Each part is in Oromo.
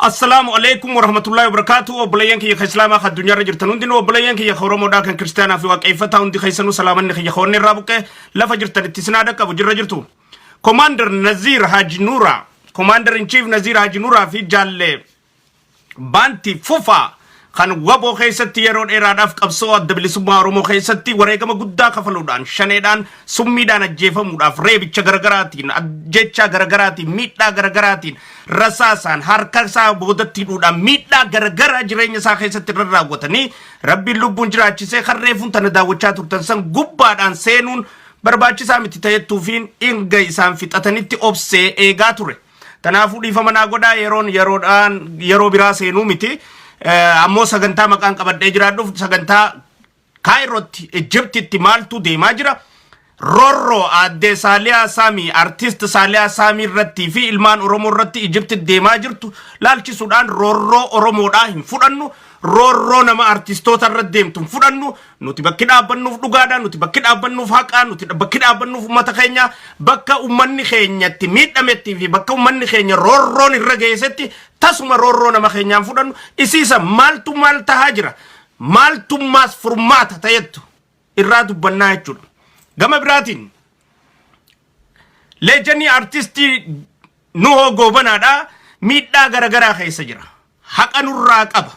Assalaamu alaikum warahmatullahi wabarakatuh. Obboleeyyan kiyya kan Islaamaa kan addunyaarra jirtan hundinuu, obboleeyyan kiyya kan Oromoodhaa, kan Kiristaanaa fi Waaqeeffataa hundi keessanuu, salaamanni kiyya kan irraa buqqee lafa jirtanitti isin haa qabu. Jirra jirtu. Commander Naziir Haji Nuuraa, Commander in Chief Naziir Haji Nuuraa fi Jaallee Baanti Fufaa kan WABOO keessatti yeroo dheeraadhaaf qabsoo Adda Bilisummaa Oromoo keessatti wareegama guddaa kafaluudhaan, shaneedhaan summiidhaan ajjeefamuudhaaf, reebicha garagaraatiin, ajjechaa garagaraatiin, miidhaa garagaraatiin, rasaasaan harka isaa boodatti hidhuudhaan miidhaa garagaraa jireenya isaa keessatti irra raawwatanii, Rabbiin lubbuun jiraachisee kan reefuun tana daawwachaa turtan san gubbaadhaan seenuun barbaachisaa miti ta'ettuufiin inga isaan fixatanitti obsee eegaa ture. Kanaafuu dhiifama naa godhaa, yeroon yeroodhaan yeroo biraa seenuu miti. Ammoo sagantaa maqaan qabadhee jiraadhuuf, sagantaa Kaayirootti, Ijiptitti maaltu deemaa jira? Roorroo aaddee Saaliyaa Saamii, artist Saaliyaa Saamii irrattii fi ilmaan Oromoo irratti Ijipti deemaa jirtu laalchisuudhaan, roorroo Oromoodhaa hin fudhannu. Roorroo nama artistoota irra deemtu hin fudhannu. Nuti bakki dhaabbannuuf dhugaadha. Nuti bakki dhaabbannuuf haqaa. Nuti bakki dhaabbannuuf uummata keenya. Bakka uummanni keenyatti miidhametti fi bakka uummanni keenya roorroon irra geessetti tasuma roorroo nama keenyaan fudhannu. Isiisa maaltu maal tahaa jira? Maaltummaas furmaata ta'ettu irraa dubbannaa jechuudha. Gama biraatiin leejanii artistii Nuhoo Goobanaadhaa miidhaa garagaraa keessa jira. Haqa nurraa qaba.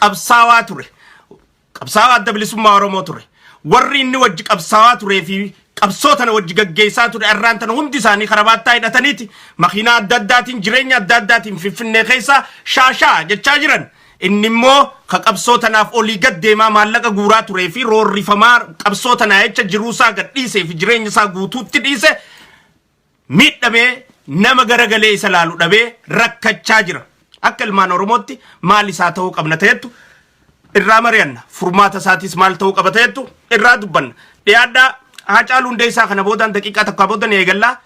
Qabsaawaa ture. Qabsaawaa Adda Bilisummaa Oromoo ture. Warri inni wajji qabsaawaa turee fi qabsoo tana wajji gaggeessaa ture arraan tana hundi isaanii karabaattaa hidhataniiti makiinaa adda addaatiin, jireenya adda addaatiin Finfinnee keessa shaashaa jechaa jiran. Inni immoo ka qabsoo tanaaf olii gad deemaa maallaqa guuraa turee fi roorrifamaa qabsoo tanaa jecha jiruusaa gad dhiisee fi jireenya isaa guutuutti dhiise miidhamee, nama garagalee isa laalu dhabee rakkachaa jira. Akka ilmaan Oromootti maal isaa ta'uu qabna ta'ettu irraa mari'anna. Furmaata isaatis maal ta'uu qaba ta'ettu irraa dubbanna. Dhiyaadhaa, Haacaaluu Hundeessaa kana boodaan daqiiqaa tokko booda ni eegallaa.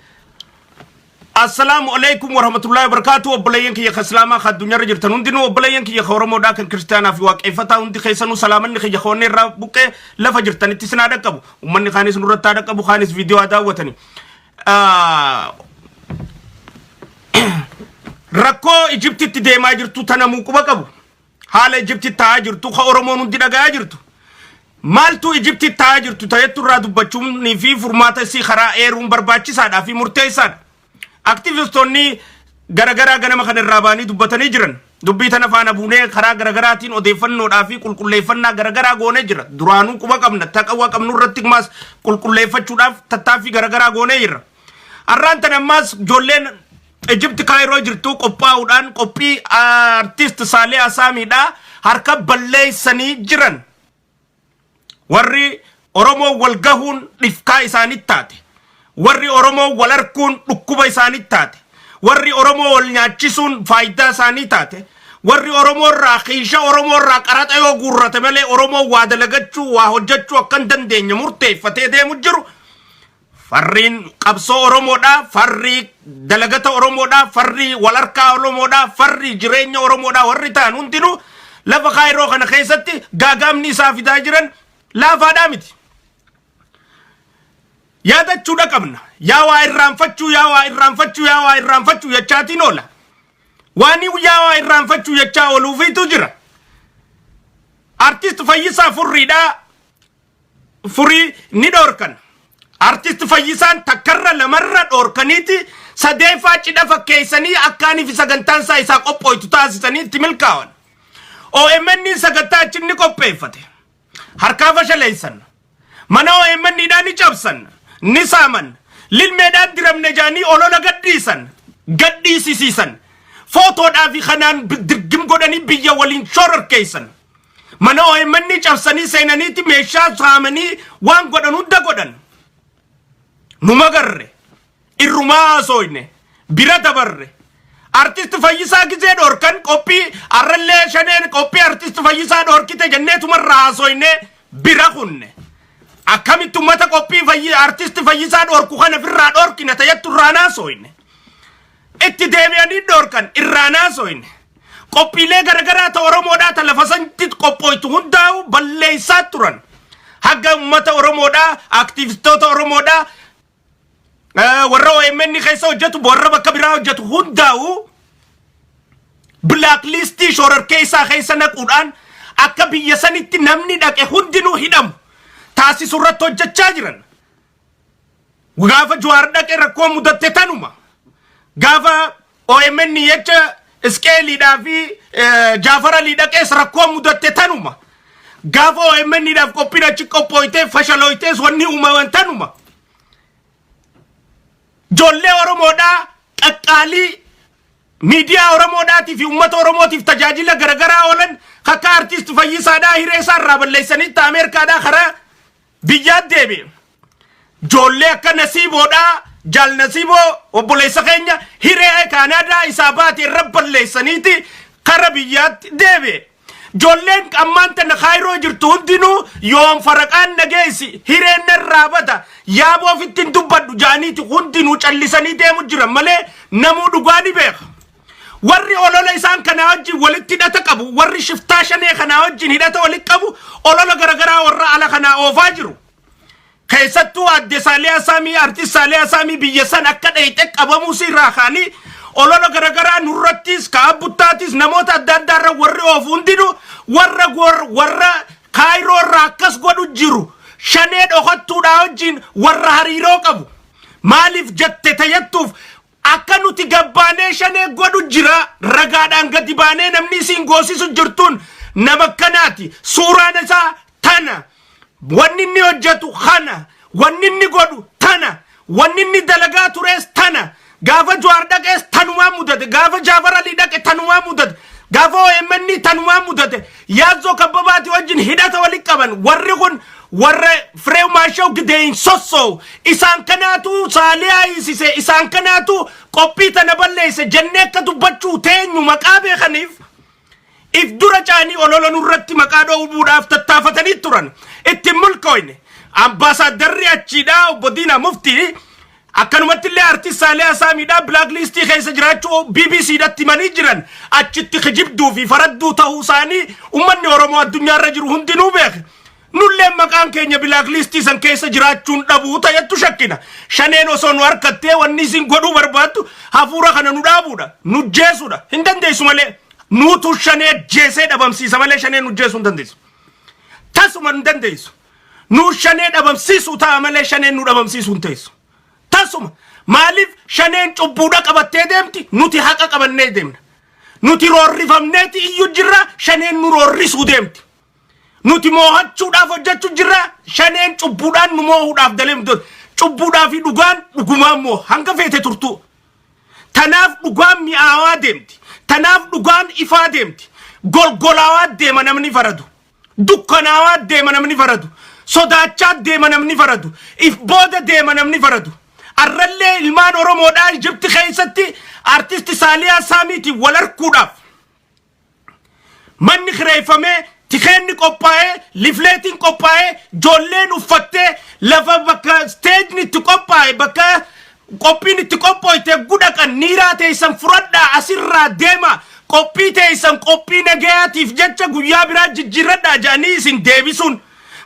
Assalaamu alaikum warahmatullahi wabarakatuh. Obboleeyyan kiyya kan Islaamaa kan addunyaarra jirtan hundinuu, obboleeyyan kiyya kan Oromoodhaa, kan Kiristaanaa fi Waaqeeffataa hundi keessanuu, salaamanni kiyya kan irraa buqqee lafa jirtanitti isin haa dhaqqabu. Uummanni kaanis nurratti haa dhaqqabu, kaanis viidiyoo haa daawwatani. Rakkoo Ijiptitti deemaa jirtu tanamuu quba qabu. Haala Ijiptitti ta'aa jirtu ka Oromoon hundi dhagayaa jirtu. Maaltu Ijiptitti ta'aa jirtu ta'ettu irraa dubbachuunii fi furmaata isii karaa eeruun barbaachisaadhaa fi murteessaadha. Aktivistoonni garagaraa ganama kana irraa ba'anii dubbatanii jiran. Dubbii tana faana buunee karaa garagaraatiin odeeffannoodhaa fi qulqulleeffannaa garagaraa goonee jira. Duraanuu quba qabna. Taqawwa qabnu irratti ammaas qulqulleeffachuudhaaf tattaaffii garagaraa goonee jirra. Har'aan tana ammaas ijoolleen Ijipti Kaayiroo jirtu qophaa'uudhaan qophii artist Saalee Asaamiidhaa harka balleessanii jiran. Warri Oromoo wal gahuun dhifkaa isaanitti taate. Warri Oromoo wal arkuun dhukkuba isaanitti taate. Warri Oromoo wal nyaachisuun faayidaa isaanii taate. Warri Oromoo irraa kiisha Oromoo irraa qaraxa yoo guurrate malee Oromoo waa dalagachuu, waa hojjechuu akka hin dandeenye murteeffatee deemu jiru. Farriin qabsoo Oromoodhaa, farri dalagata Oromoodhaa, farri wal harkaa Oromoodhaa, farri jireenya Oromoodhaa warri ta'an hundinuu lafa Kaayiroo kana keessatti gaagaamni isaa fidaa jiran laafaadhaa miti. Yaadachuudha qabna. Yaa waa irraanfachuu, yaa waa irraanfachuu, yaa waa irraanfachuu jechaatiin oola. Waan yaa waa irraanfachuu jechaa ooluufiitu jira. Artist Fayyisaa Furriidhaa Furii ni dhoorkan. Artist Fayyisaan takkarra lamarra dhoorkaniiti sadeeffaa cidha fakkeessanii akkaanii fi sagantaan isaa isaa qophooytu taasisanii itti milkaa'an. OMN sagantaa achi ni qopheeffate. Harkaa fashaleessan. Mana OMN dhaan ni cabsan. Ni saaman. Lilmeedhaan diramne jaanii olola gadhiisan. Gadhiisisiisan. Footoodhaa fi kanaan dirgim godhanii biyya waliin shororkeessan. Mana OMN cabsanii seenaniiti meeshaa saamanii waan godhan hunda godhan. Numa garre. Irrumaa haasooyne. Bira dabarre. Artist Fayyisaa gizee dhoorkan, qophii arrallee shaneen qophii artist Fayyisaa dhoorkite jenneetumarraa haasooyne, bira kunne. Akkamitti ummata qophii artist Fayyisaa dhoorku kana ofirraa dhoorkina ta'ettu irraa haasooyne. Itti deebi'anii dhoorkan, irraa haasooyne. Qophiilee garagaraa ta Oromoodhaa ta lafa sanatti qophooytu hundaa'u balleessaa turan. Haga ummata Oromoodhaa, aktivistoota Oromoodhaa, warra OMN keessa hojjetu, warra bakka biraa hojjetu hundaa'u Black listii shororkeessaa keessa naquudhaan akka biyya sanitti namni dhaqe hundinuu hidhamu taasisu irratti hojjechaa jiran. Gaafa Jawaar dhaqe rakkoo mudatte tanuma. Gaafa OMN jecha Isqeeliidhaa fi Jaafar Alii dhaqees rakkoo mudatte tanuma. Gaafa OMN dhaaf qophiin achi qophooytee fashalooytees wanni uumaman tanuma. Ijoollee Oromoodhaa qaqqaalii miidiyaa Oromoodhaatii fi uummata Oromootiif tajaajila garaagaraa oolan akka artist Fayyisaadhaa hiree isaa irraa balleessanii Ameerikaadhaa karaa biyyaatti deebi'e. Ijoollee akka Nasiiboodhaa, Jaal Nasiiboo obboleessa keenya, hiree Kaanaadaa isaa baate irra balleessaniiti kara biyyaatti deebi'e. Ijoolleen ammaan tana Kaayiroo jirtu hundinuu yoom faraqaan nageessi, hireen narraa bata, yaaboo ofitti hin dubbadhu jaaniiti hundinuu callisanii deemu jiran malee namuu dhugaa ni beeka. Warri olola isaan kanaa wajjin walitti hidhata qabu, warri shiftaa shanee kanaa wajjin hidhata walitti qabu, olola garaagaraa warra ala kanaa oofaa jiru. Keessattuu adde Saaliyaa Saamii, artist Saaliyaa Saamii biyya san akka dheeyxe qabamuu sirraa kaanii olola garaagaraa nurrattis ka'abbuttaatis namoota adda addaa irra warri oofu hundinuu warra warra Kaayiroo irraa akkas godhu jiru, shanee dhokattuudhaa wajjin warra hariiroo qabu. Maaliif jette tayyattuuf akka nuti gabbaanee shanee godhu jira, ragaadhaan gadi baanee namni isiin goosisu jirtuun nama akkanaati. Suuraan isaa tana. Wanni inni hojjetu kana. Wanni inni godhu tana. Wanni inni dalagaa tures tana. Gaafa Jawaar dhaqees tanumaa mudate. Gaafa Jaafar Alii dhaqe tanumaa mudate. Gaafa OMN tanumaa mudate. Yaazzoo Kabbabaati wajjin hidhata walitti qaban. Warri kun warra Fireew Maashaw Gidee hin sossoo'u. Isaan kanaatu Saaliyaa hiisise. Isaan kanaatu qophii tana balleesse jennee akka dubbachuu teenyu maqaa beekaniif if dura caanii olola nurratti maqaa dhoowwuudhaaf tattaafatanii turan. Ittiin milkooyne. Ambaasaaddarri achiidhaa obbo Diinaa Muftii akkanumatti illee artist Saaliyaa Saamiidhaa black listii keessa jiraachuu BBC dhatti himanii jiran. Achitti kijibduu fi faradduu ta'uu isaanii uummanni Oromoo addunyaarra jiru hundinuu beeke. Nulleen maqaan keenya black listii san keessa jiraachuun dhabuu ta'ettu shakkina. Shaneen osoo nu harkattee wanni isin godhuu barbaaddu hafuura kana nu dhaabuudha. Nu jeesuudha. Hin dandeessu malee. Nuutu shanee jeesee dhabamsiisa malee shaneen nu jeesuu hin dandeessu. Tasuma hin dandeessu. Nu shanee dhabamsiisuu ta'a malee shaneen nu dhabamsiisuu hin teessu. Tasuma. Maaliif? Shaneen cubbuudha qabattee deemti, nuti haqa qabannee deemna. Nuti roorrifamneeti iyyuu jirra, shaneen nu roorrisuu deemti. Nuti moo'achuudhaaf hojjechuu jirra, shaneen cubbuudhaan nu moo'uudhaaf deemtu. Cubbuudhaa fi dhugaan dhugumaan moo hanga feete turtu. Tanaaf dhugaan mi'aawaa deemti. Tanaaf dhugaan ifaa deemti. Golgolaawaa deema namni faradu. Dukkanaawaa deema namni faradu. Sodaachaa deema namni faradu. If booda deema namni faradu. Arrallee ilmaan Oromoodhaa Ijipti keessatti artisti Saaliyaa Saamiitiin wal arkuudhaaf manni kireeffamee, tikeenni qophaa'ee, lifleetiin qophaa'ee, ijoolleen uffattee lafa bakka isteejni itti qophaa'e, bakka qophiin itti qophooyte gudhaqan, niiraa teessan fudhadhaa, asirraa deema, qophii teessan qophii nagayaatiif jecha guyyaa biraa jijjiirradhaa jedhanii isin deebisuun,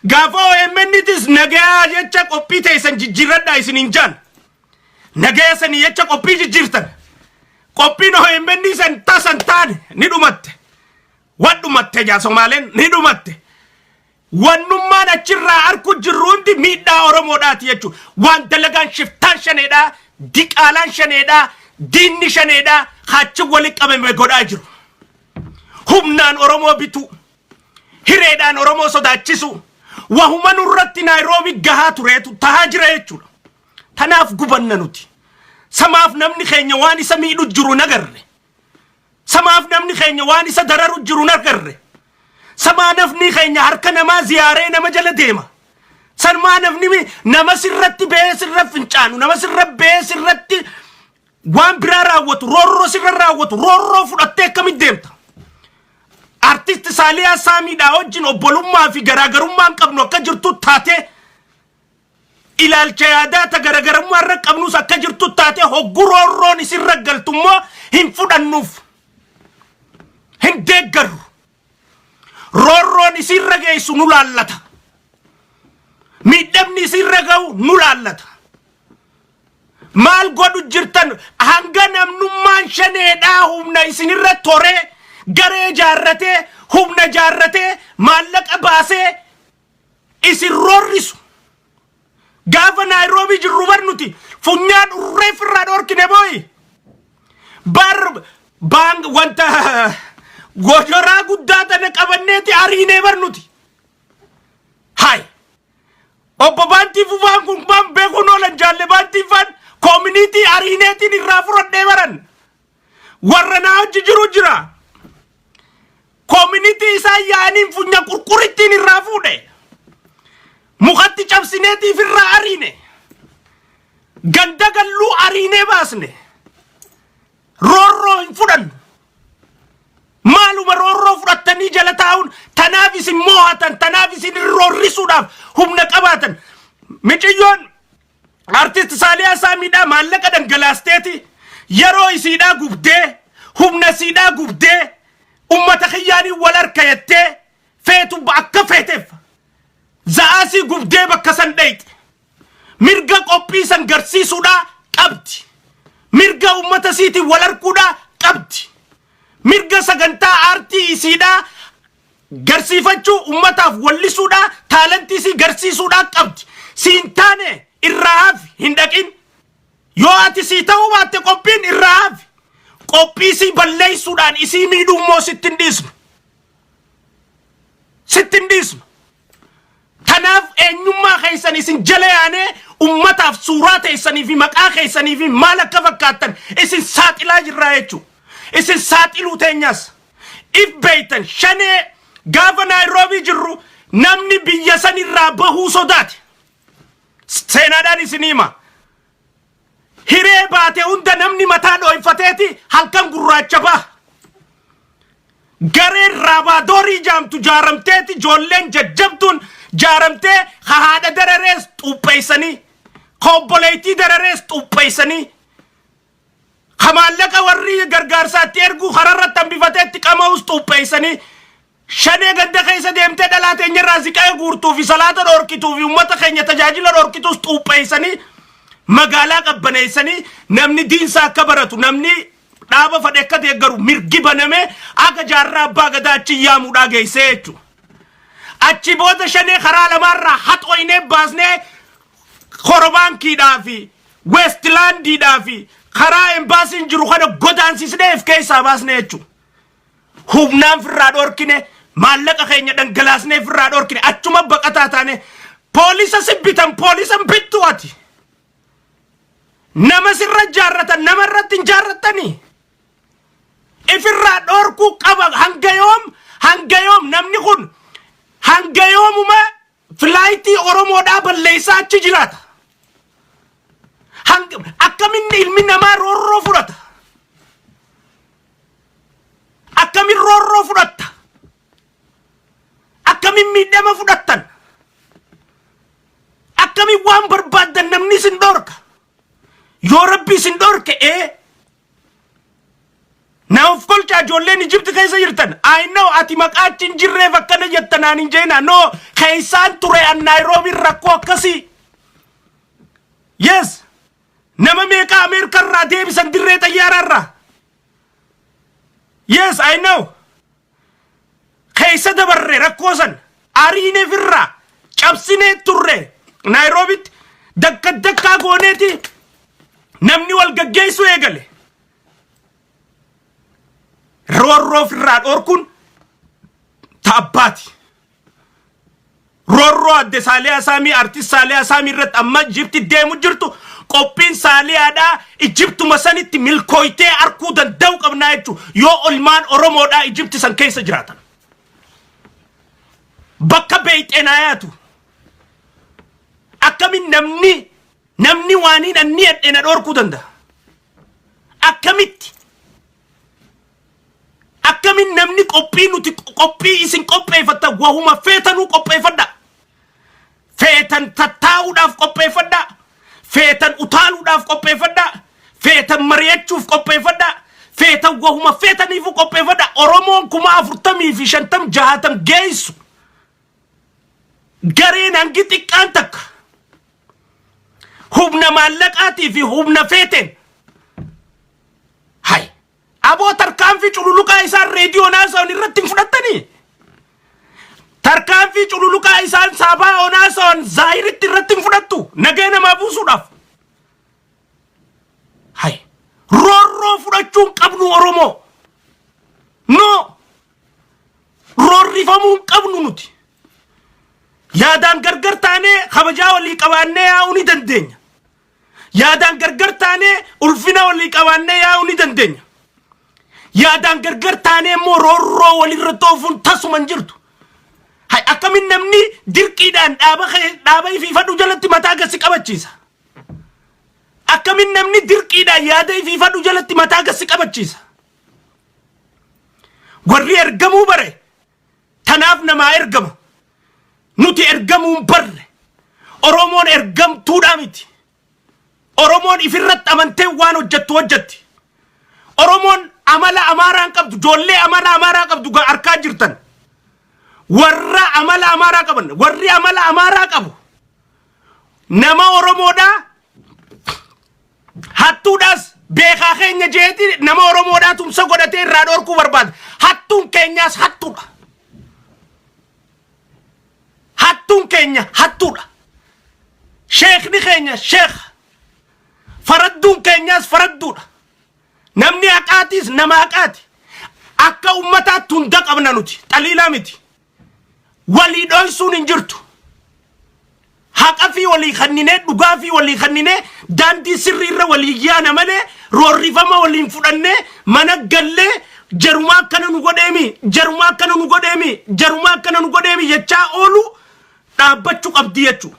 gaafa OMN'tis nagayaa jecha qophii teessan jijjiirradhaa isin hin jaan. Nagaya sanii jecha qophii jijjiirtan. Qophiin OMN san tasan taane ni dhumatte. Wan dhumatte jaa Somaaleen, ni dhumatte. Wannummaan achirraa arku jirru hundi miidhaa Oromoodhaati jechuudha. Waan dalagaan shiftaan shaneedhaa, diqaalaan shaneedhaa, diinni shaneedhaa achi walitti qabame godhaa jiru. Humnaan Oromoo bituu, hireedhaan Oromoo sodaachisu, wahuma nurratti Naayiroobi gahaa tureetu tahaa jira jechuudha. Tanaaf gubanna nuti. Samaaf namni keenya waan isa miidhu jiru nagarre. Samaaf namni keenya waan isa dararu jiru nagarre. Samaa nafni keenya harka namaa ziyaaree nama jala deema. Sanumaa namni nama sirratti ba'ee sirra fincaanu, nama sirra ba'ee sirratti waan biraa raawwatu, roorroo sirra raawwatu, roorroo fudhattee akkamitti deemta? Artist Saaliyaa Saamiidhaa wajjin obbolummaa fi garaagarummaan qabnu akka jirtu taatee, ilaalcha yaadaa ta garaagarummaa irra qabnus akka jirtu taatee, hoggu roorroon isin raggaltu immoo hin fudhannuuf. Hin deeggarru. Roorroon isin geessu nu laallata. Miidhamni isin ga'u nu laallata. Maal godhu jirtan? Hanga namnummaan shaneedhaa humna isinirra toree, garee jaarratee, humna jaarratee, maallaqa baasee isin roorrisu. Gaafa Naayiroobii jirru bar nuti funyaan urreef irraa dhorkine booyi. Bar baang wanta gojoraa guddaa tana qabanneeti ariinee bar nuti. Hayi. Obbo Baantii Fufaan kun maan beekuun oolan, jaalle Baantii Fufaan community ariineetiin irraa fudhadhee baran. Warra naa hojii jiru jira. Community isaa yaa'aniin funya qurqurittiin irraa fuudhe. Mukatti cabsineetiif irraa ariine. Ganda galluu ariinee baasne. Roorroo hin fudhannu. Maaluma roorroo fudhattanii jala taa'uun? Tanaaf isin moo'atan, tanaaf isin roorrisuudhaaf humna qabaatan. Miciyyoon artist Saaliyaa Saamiidhaa maallaqa dhangalaasteeti, yeroo isiidhaa gubdee, humna isiidhaa gubdee, ummata kiyyaanii wal harka jettee feetu akka feeteef za'aasii gubdee bakka san dhayxe. Mirga qophii san garsiisuudhaa qabdi. Mirga ummata isiitiin wal harkuudhaa qabdi. Mirga sagantaa aartii isiidhaa garsiifachuu, ummataaf wallisuudhaa, talent isii garsiisuudhaa qabdi. Siin taane, irraa hafi, hin dhaqin. Yoo ati sii ta'uu baatte qophiin, irraa hafi. Qophii isii balleessuudhaan isii miidhuu immoo sitti hin dhiisnu. Sitti hin dhiisnu. Kanaaf eenyummaa keessan isin jala yaanee ummataaf suuraa teessanii fi maqaa keessanii fi maal akka fakkaattan isin saaxilaa jirraa jechuudha. Isin saaxiluu teenyas. If beeytan, shanee gaafa Naayiroobii jirru namni biyya san irraa bahuu sodaate. Seenaadhaan isin hima. Hiree baate hunda namni mataa dhooyfateeti halkan gurraacha baha. Gareen raabaadorii jaamtu jaaramteeti, ijoolleen jajjabduun jaaramtee, haadha dararees xuupheessanii, obboleettii dararees xuupheessanii, ka maallaqa warri gargaarsaatti erguu kararratti hambifateetti qama'us xuupheessanii, shanee ganda keessa deemtee dhalaa teenyarraa ziqee guurtuu fi salaata dhorkituu fi uummata keenya tajaajila dhorkituus xuupheessanii, magaalaa qabbaneessanii, namni diinsaa akka baratu, namni dhaaba fadhe akka deeggaru mirgi baname, akka jaarraa abbaa gadaa achi yaamuudhaa geessee jechuudha. Achi booda shanee karaa lamaarraa haxoynee baasnee Korobaankiidhaa fi Weestilaandiidhaa fi karaa embaasiin jiru kana godaansisnee of keessaa baasnee jechuudha. Humnaan firraa dhorkine, maallaqa keenya dhangalaasnee firraa dhorkine, achuma baqataa taane. Poolisa sibbitan, poolisa bittu ati. Nama sirra jaarratan nama irratti hin jaarrattanii. Ifirraa dhorkuu qaba. Hanga yoom, hanga yoom namni kun, hanga yoomuma flight Oromoodhaa balleessaa achi jiraata? Akkaminni ilmi namaa roorroo fudhata? Akkamin roorroo fudhatta? Akkamin miidhama fudhattan? Akkamin waan barbaaddan namni isin dhorka? Yoo Rabbi isin dhorke ee na of kolchaa. Ijoolleen Ijipti keessa jirtan, I know, ati maqaa achi hin jirreef akkana jettan aan hin jeena. No, keessaan ture an Naayiroobiin rakkoo akkasii. Yes, nama meeqa Ameerikaa irraa deebisan dirree xayyaaraa irraa? Yes, I know, keessa dabarre rakkoo san. Ariineef irraa cabsinee turre. Naayiroobitti dakka dakkaa gooneeti namni wal gaggeessuu eegale. Roorroo ofirraa dhorkuun taabbaati. Roorroo adde Saaliyaa Saamii, artist Saaliyaa Saamii irratti amma Ijipti deemu jirtu, qophiin Saaliyaadhaa Ijiptuma sanitti milkooytee arkuu danda'u qabnaa jechuudha. Yoo olmaan Oromoodhaa Ijipti san keessa jiraatan. Bakka beeyxeenaa yaatu. Akkamin namni waaniin anni hadhe na dhorkuu danda'a? Akkamitti? Akkamin namni qophii nuti qophii isin qopheeffattan, wahuma feetanuu qopheeffadha. Feetan tattaa'uudhaaf qopheeffadha. Feetan utaaluudhaaf qopheeffadha. Feetan mari'achuuf qopheeffadha. Feetan wahuma feetaniifuu qopheeffadha. Oromoon 45,000 60 geessu. Gareen hangi xiqqaan takka Humna maallaqaatii fi humna feeteen. Hay! Aboo tarkaanfii cululuqaa isaan reediyoon haasa'an irratti hin fudhattanii? Tarkaanfii cululuqaa isaan saabaa on haasa'an zaahiritti irratti hin fudhattu? Nagaya namaa buusuudhaaf. Hay! Roorroo fudhachuu hin qabnu Oromoo. No! Roorrifamuu hin qabnu nuti. Yaadaan gargar taanee kabajaa walii qabaannee yaa'uu ni dandeenya. Yaadaan gargar taanee ulfina walii qabaannee yaa'uu ni dandeenya. Yaadaan gargar taanee immoo roorroo walirra xoofuun tasuma hin jirtu. Hay akkamiin namni dirqiidhaan dhaaba dhaaba ifii fadhu jalatti mataa gasi qabachiisa. Akkamiin namni dirqiidhaan yaada ifii fadhu jalatti mataa gasi qabachiisa. Warri ergamuu bare tanaaf namaa ergama. Nuti ergamuu hin barre. Oromoon ergamtuudhaa miti. Oromoon ifirratti amantee waan hojjettu hojjetti. Oromoon amala Amaaraa hin qabdu. Ijoollee amala Amaaraa qabdu harkaa jirtan. Warra amala Amaaraa qaban. Warri amala Amaaraa qabu. Nama Oromoodhaa hattuudhaas beekaa keenya jeeti nama Oromoodhaa tumsa godhatee irraa dhorkuu barbaada. Hattuun keenyaas hattuudha. Hattuun keenya hattuudha. Sheekni keenya sheekha. Faradduun keenyaas faradduudha. Namni haqaatiis nama haqaati. Akka ummataatti hunda qabna nuti. Xaliilaa miti. Walii dhoysuun hin jirtu. Haqa fi walii kanninee dhugaa fi walii kanninee daandii sirrii irra walii yaana malee roorrifama waliin fudhannee mana gallee jarumaa akkana nu godheemi jarumaa akkana nu godheemi jarumaa akkana nu godheemi jechaa oolu dhaabbachuu qabdi jechuudha.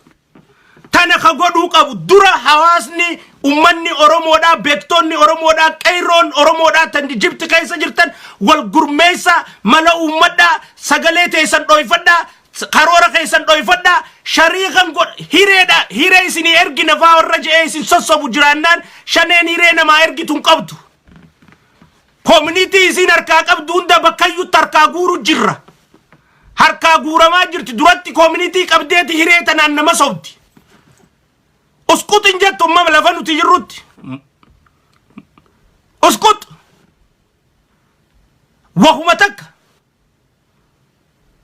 Tana ka godhuu qabu dura hawaasni ummanni Oromoodhaa beektoonni Oromoodhaa qeerroon Oromoodhaa tan Ijipti keessa jirtan wal gurmeessa mala uummadhaa sagalee teessan dhoyfadhaa karoora keessan dhoyfadhaa shariikan godh hireedha hiree isinii ergina faa warra je'ee isin sossobu jiraannaan shaneen hiree namaa ergitu hin qabdu. Koominiitii isiin harkaa qabdu hunda bakkayyutti harkaa guuru jirra. Harkaa guuramaa jirti duratti koominiitii qabdeeti hiree tanaan nama sobdi. Usqut hin jettu amma lafa nuti jirrutti. Usqut. Wahuma takka.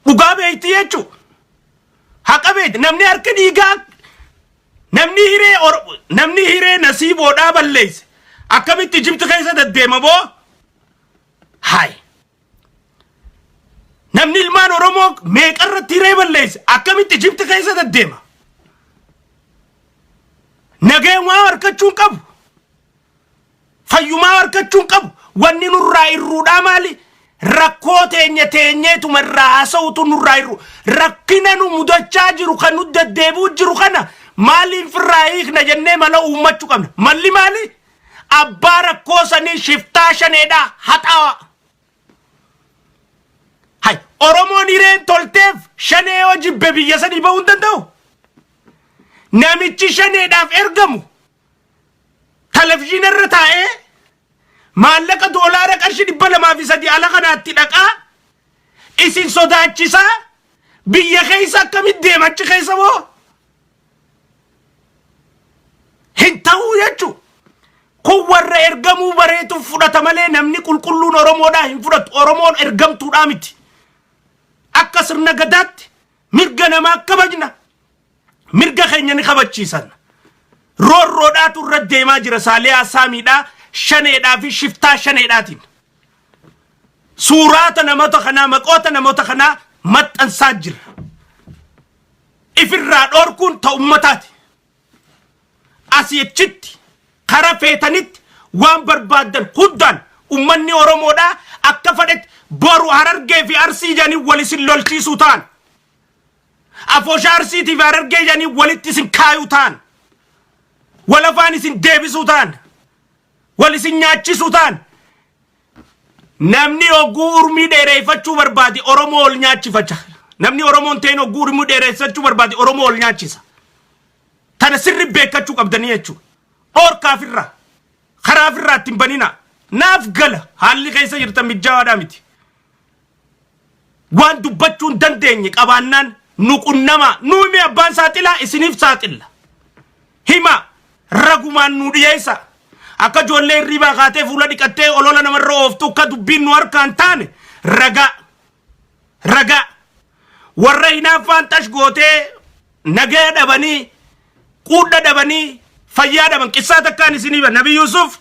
Dhugaa beekti jechuudha. Haqa beekti. Namni harka dhiigaa namni hiree namni hiree nasiiboodhaa balleesse akkamitti Ijipti keessa deddeema boo? Hayi. Namni ilmaan Oromoo meeqarratti hiree balleesse akkamitti Ijipti keessa deddeema? Nageenyaa harkachuu hin qabu. Fayyumaa harkachuu hin qabu. Wanni nurraa irruudhaa maali? Rakkoo teenya teenyeetuma irraa haasa'utu nurraa irru. Rakkina nu mudachaa jiru kan nu deddeebi'u jiru kana maaliif irraa hiikna jennee mala uummachuu qabna. Malli maali? Abbaa rakkoo sanii shiftaa shaneedhaa haxaawa. Hay, Oromoon hireen tolteef shanee yoo jibbe biyya sanii bahuu hin danda'u. Namichi shaneedhaaf ergamu televizyiina irra taa'ee maallaqa doolaara qarshii 203 ala kanaatti dhaqaa isin sodaachisaa biyya keessa akkamitti deema achi keessa moo hin ta'uu jechuudha. Kun warra ergamuu bareetu fudhata malee namni qulqulluun Oromoodhaa hin fudhatu. Oromoon ergamtuudhaa miti. Akka sirna gadaatti mirga namaa kabajna. Mirga keenya ni kabachiisan. Roorroodhaatu irra deemaa jira Saaliyaa Saamiidhaa shaneedhaa fi shiftaa shaneedhaatiin. Suuraata namoota kanaa maqoota namoota kanaa maxxansaa jira. Ifirraa dhoorkuun ta ummataati. Asii achitti kara feetanitti waan barbaaddan hundaan ummanni Oromoodhaa akka fedhetti boru Harargee fi Arsii jedhanii wal isin lolchiisuu ta'an. Afooshaa Arsiitii fi Harargee jedhanii walitti isin kaayuu ta'an. Wal afaan isin deebisuu ta'an. Wal isin nyaachisuu ta'an. Namni hogguu urmii dheereeffachuu barbaade Oromoo ol nyaachifacha. Namni Oromoon ta'in hogguu urmii dheereeffachuu barbaade Oromoo ol nyaachisa. Tana sirri beekkachuu qabdanii jechuudha. Dhoorkaafirraa karaafirraa ittiin banina. Naaf gala haalli keessa jirtan mijjaawaadhaa miti. Waan dubbachuu hin dandeenye qabaannaan nu qunnamaa. Nu himi abbaan saaxilaa isiniif saaxilla. Hima Ragumaan nu dhiyeessa. Akka ijoollee hirribaa kaatee fuula dhiqattee olola namarra ooftu akka dubbiin nu harkaan taane ragaa. Ragaa. Warra hinaaffaan xash gootee nagaya dhabanii quudha dhabanii fayyaa dhaban qissaa takkaan isinii ba Nabi Yusuf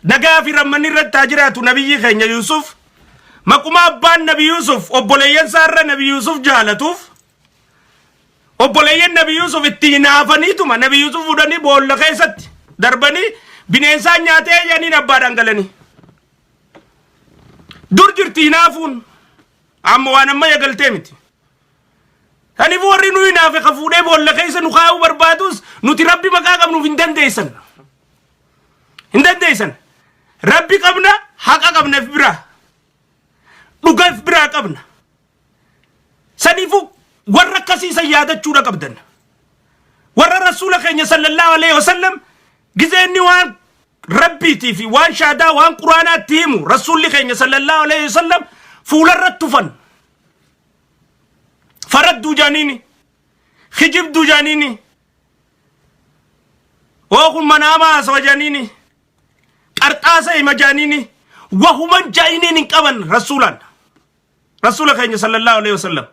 nagaa fi rammanni irratti haa jiraatu. Nabiyyi keenya Yusuf maquma abbaan Nabi Yusuf obboleeyyan isaa irra Nabi Yusuf jaalatuuf obboleeyyan Nabi Yusuf itti hinaafaniituma Nabi Yusuf fuudhanii boolla keessatti darbanii bineensaan nyaatee jedhaniin abbaadhaan galanii. Dur jirti hinaafuun, amma waan amma eegaltee miti. Kanaafuu warri nu hinaafe ka fuudhee boolla keessa nu kaa'uu barbaadus nuti Rabbi maqaa qabnuuf hin dandeessan. Hin dandeessan. Rabbi qabna, haqa qabna if biraa. Dhuga if biraa qabna. Saniifuu warra akkasii san yaadachuudha qabdan. Warra Rasuula keenya sallallahu alaihi wasallam gizee inni waan Rabbiitii fi waan shaadaa waan Quraanaatti himu Rasuulli keenya sallallahu alaihi wasallam fuularratti tufan. Faradduu jaaniini. Kijibduu jaaniini. Oo kun manaamaa haasawa jaaniini. Qarxaasa hima jaaniini. Wahuman jaaniin hin qaban Rasuulaan. Rasuula keenya sallallahu alaihi wasallam.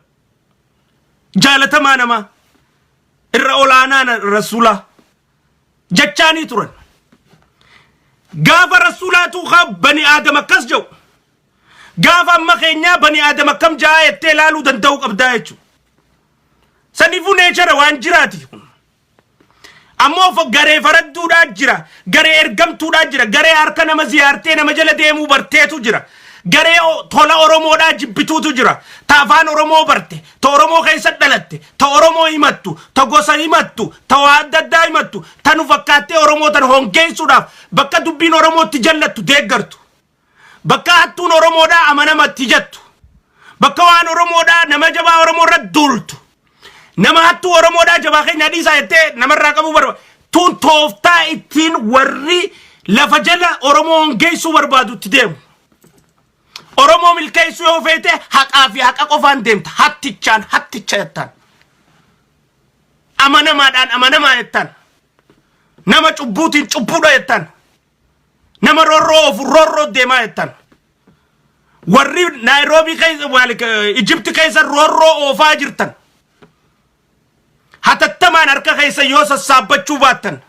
Jaalatamaa namaa. Irra olaanaa Rasuulaa. Jechaanii turan. Gaafa Rasuulaatu kaa bani Aadam akkas jedhu. Gaafa amma keenyaa bani Aadam akkam ja'a jettee ilaaluu danda'uu qabdaa jechuudha. Saniifuu nature waan jiraati. Ammoo garee faradduudhaa jira, garee ergamtuudhaa jira, garee harka nama ziyaartee nama jala deemuu barteetu jira. Garee tola Oromoodhaa jibbituutu jira. Ta afaan Oromoo barte, ta Oromoo keessa dhalatte, ta Oromoo himattu, ta gosa himattu, ta waa adda addaa himattu, ta nu fakkaattee Oromoo tan hongeessuudhaaf bakka dubbiin Oromootti jallattu deeggartu. Bakka hattuun Oromoodhaa amanamatti jettu. Bakka waan Oromoodhaa nama jabaa Oromoo irra duultu. Nama hattuu Oromoodhaa jabaa keenya dhiisaa jettee namarraa qabuu barbaadu. Tun tooftaa ittiin warri lafa jala Oromoo hongeessuu barbaadu itti deemu. Oromoo milkeessuu yoo feete haqaa fi haqa qofaan deemta. Hattichaan hatticha jettaan. Amanamaadhaan amanamaa jettaan. Nama cubbuutiin cubbuudha jettaan. Nama roorroo oofu roorroo deemaa jettan. Warri Naayiroobii keessa, Ijipti keessa roorroo oofaa jirtan. Hatattamaan harka keessa yoo sassaabbachuu baattan.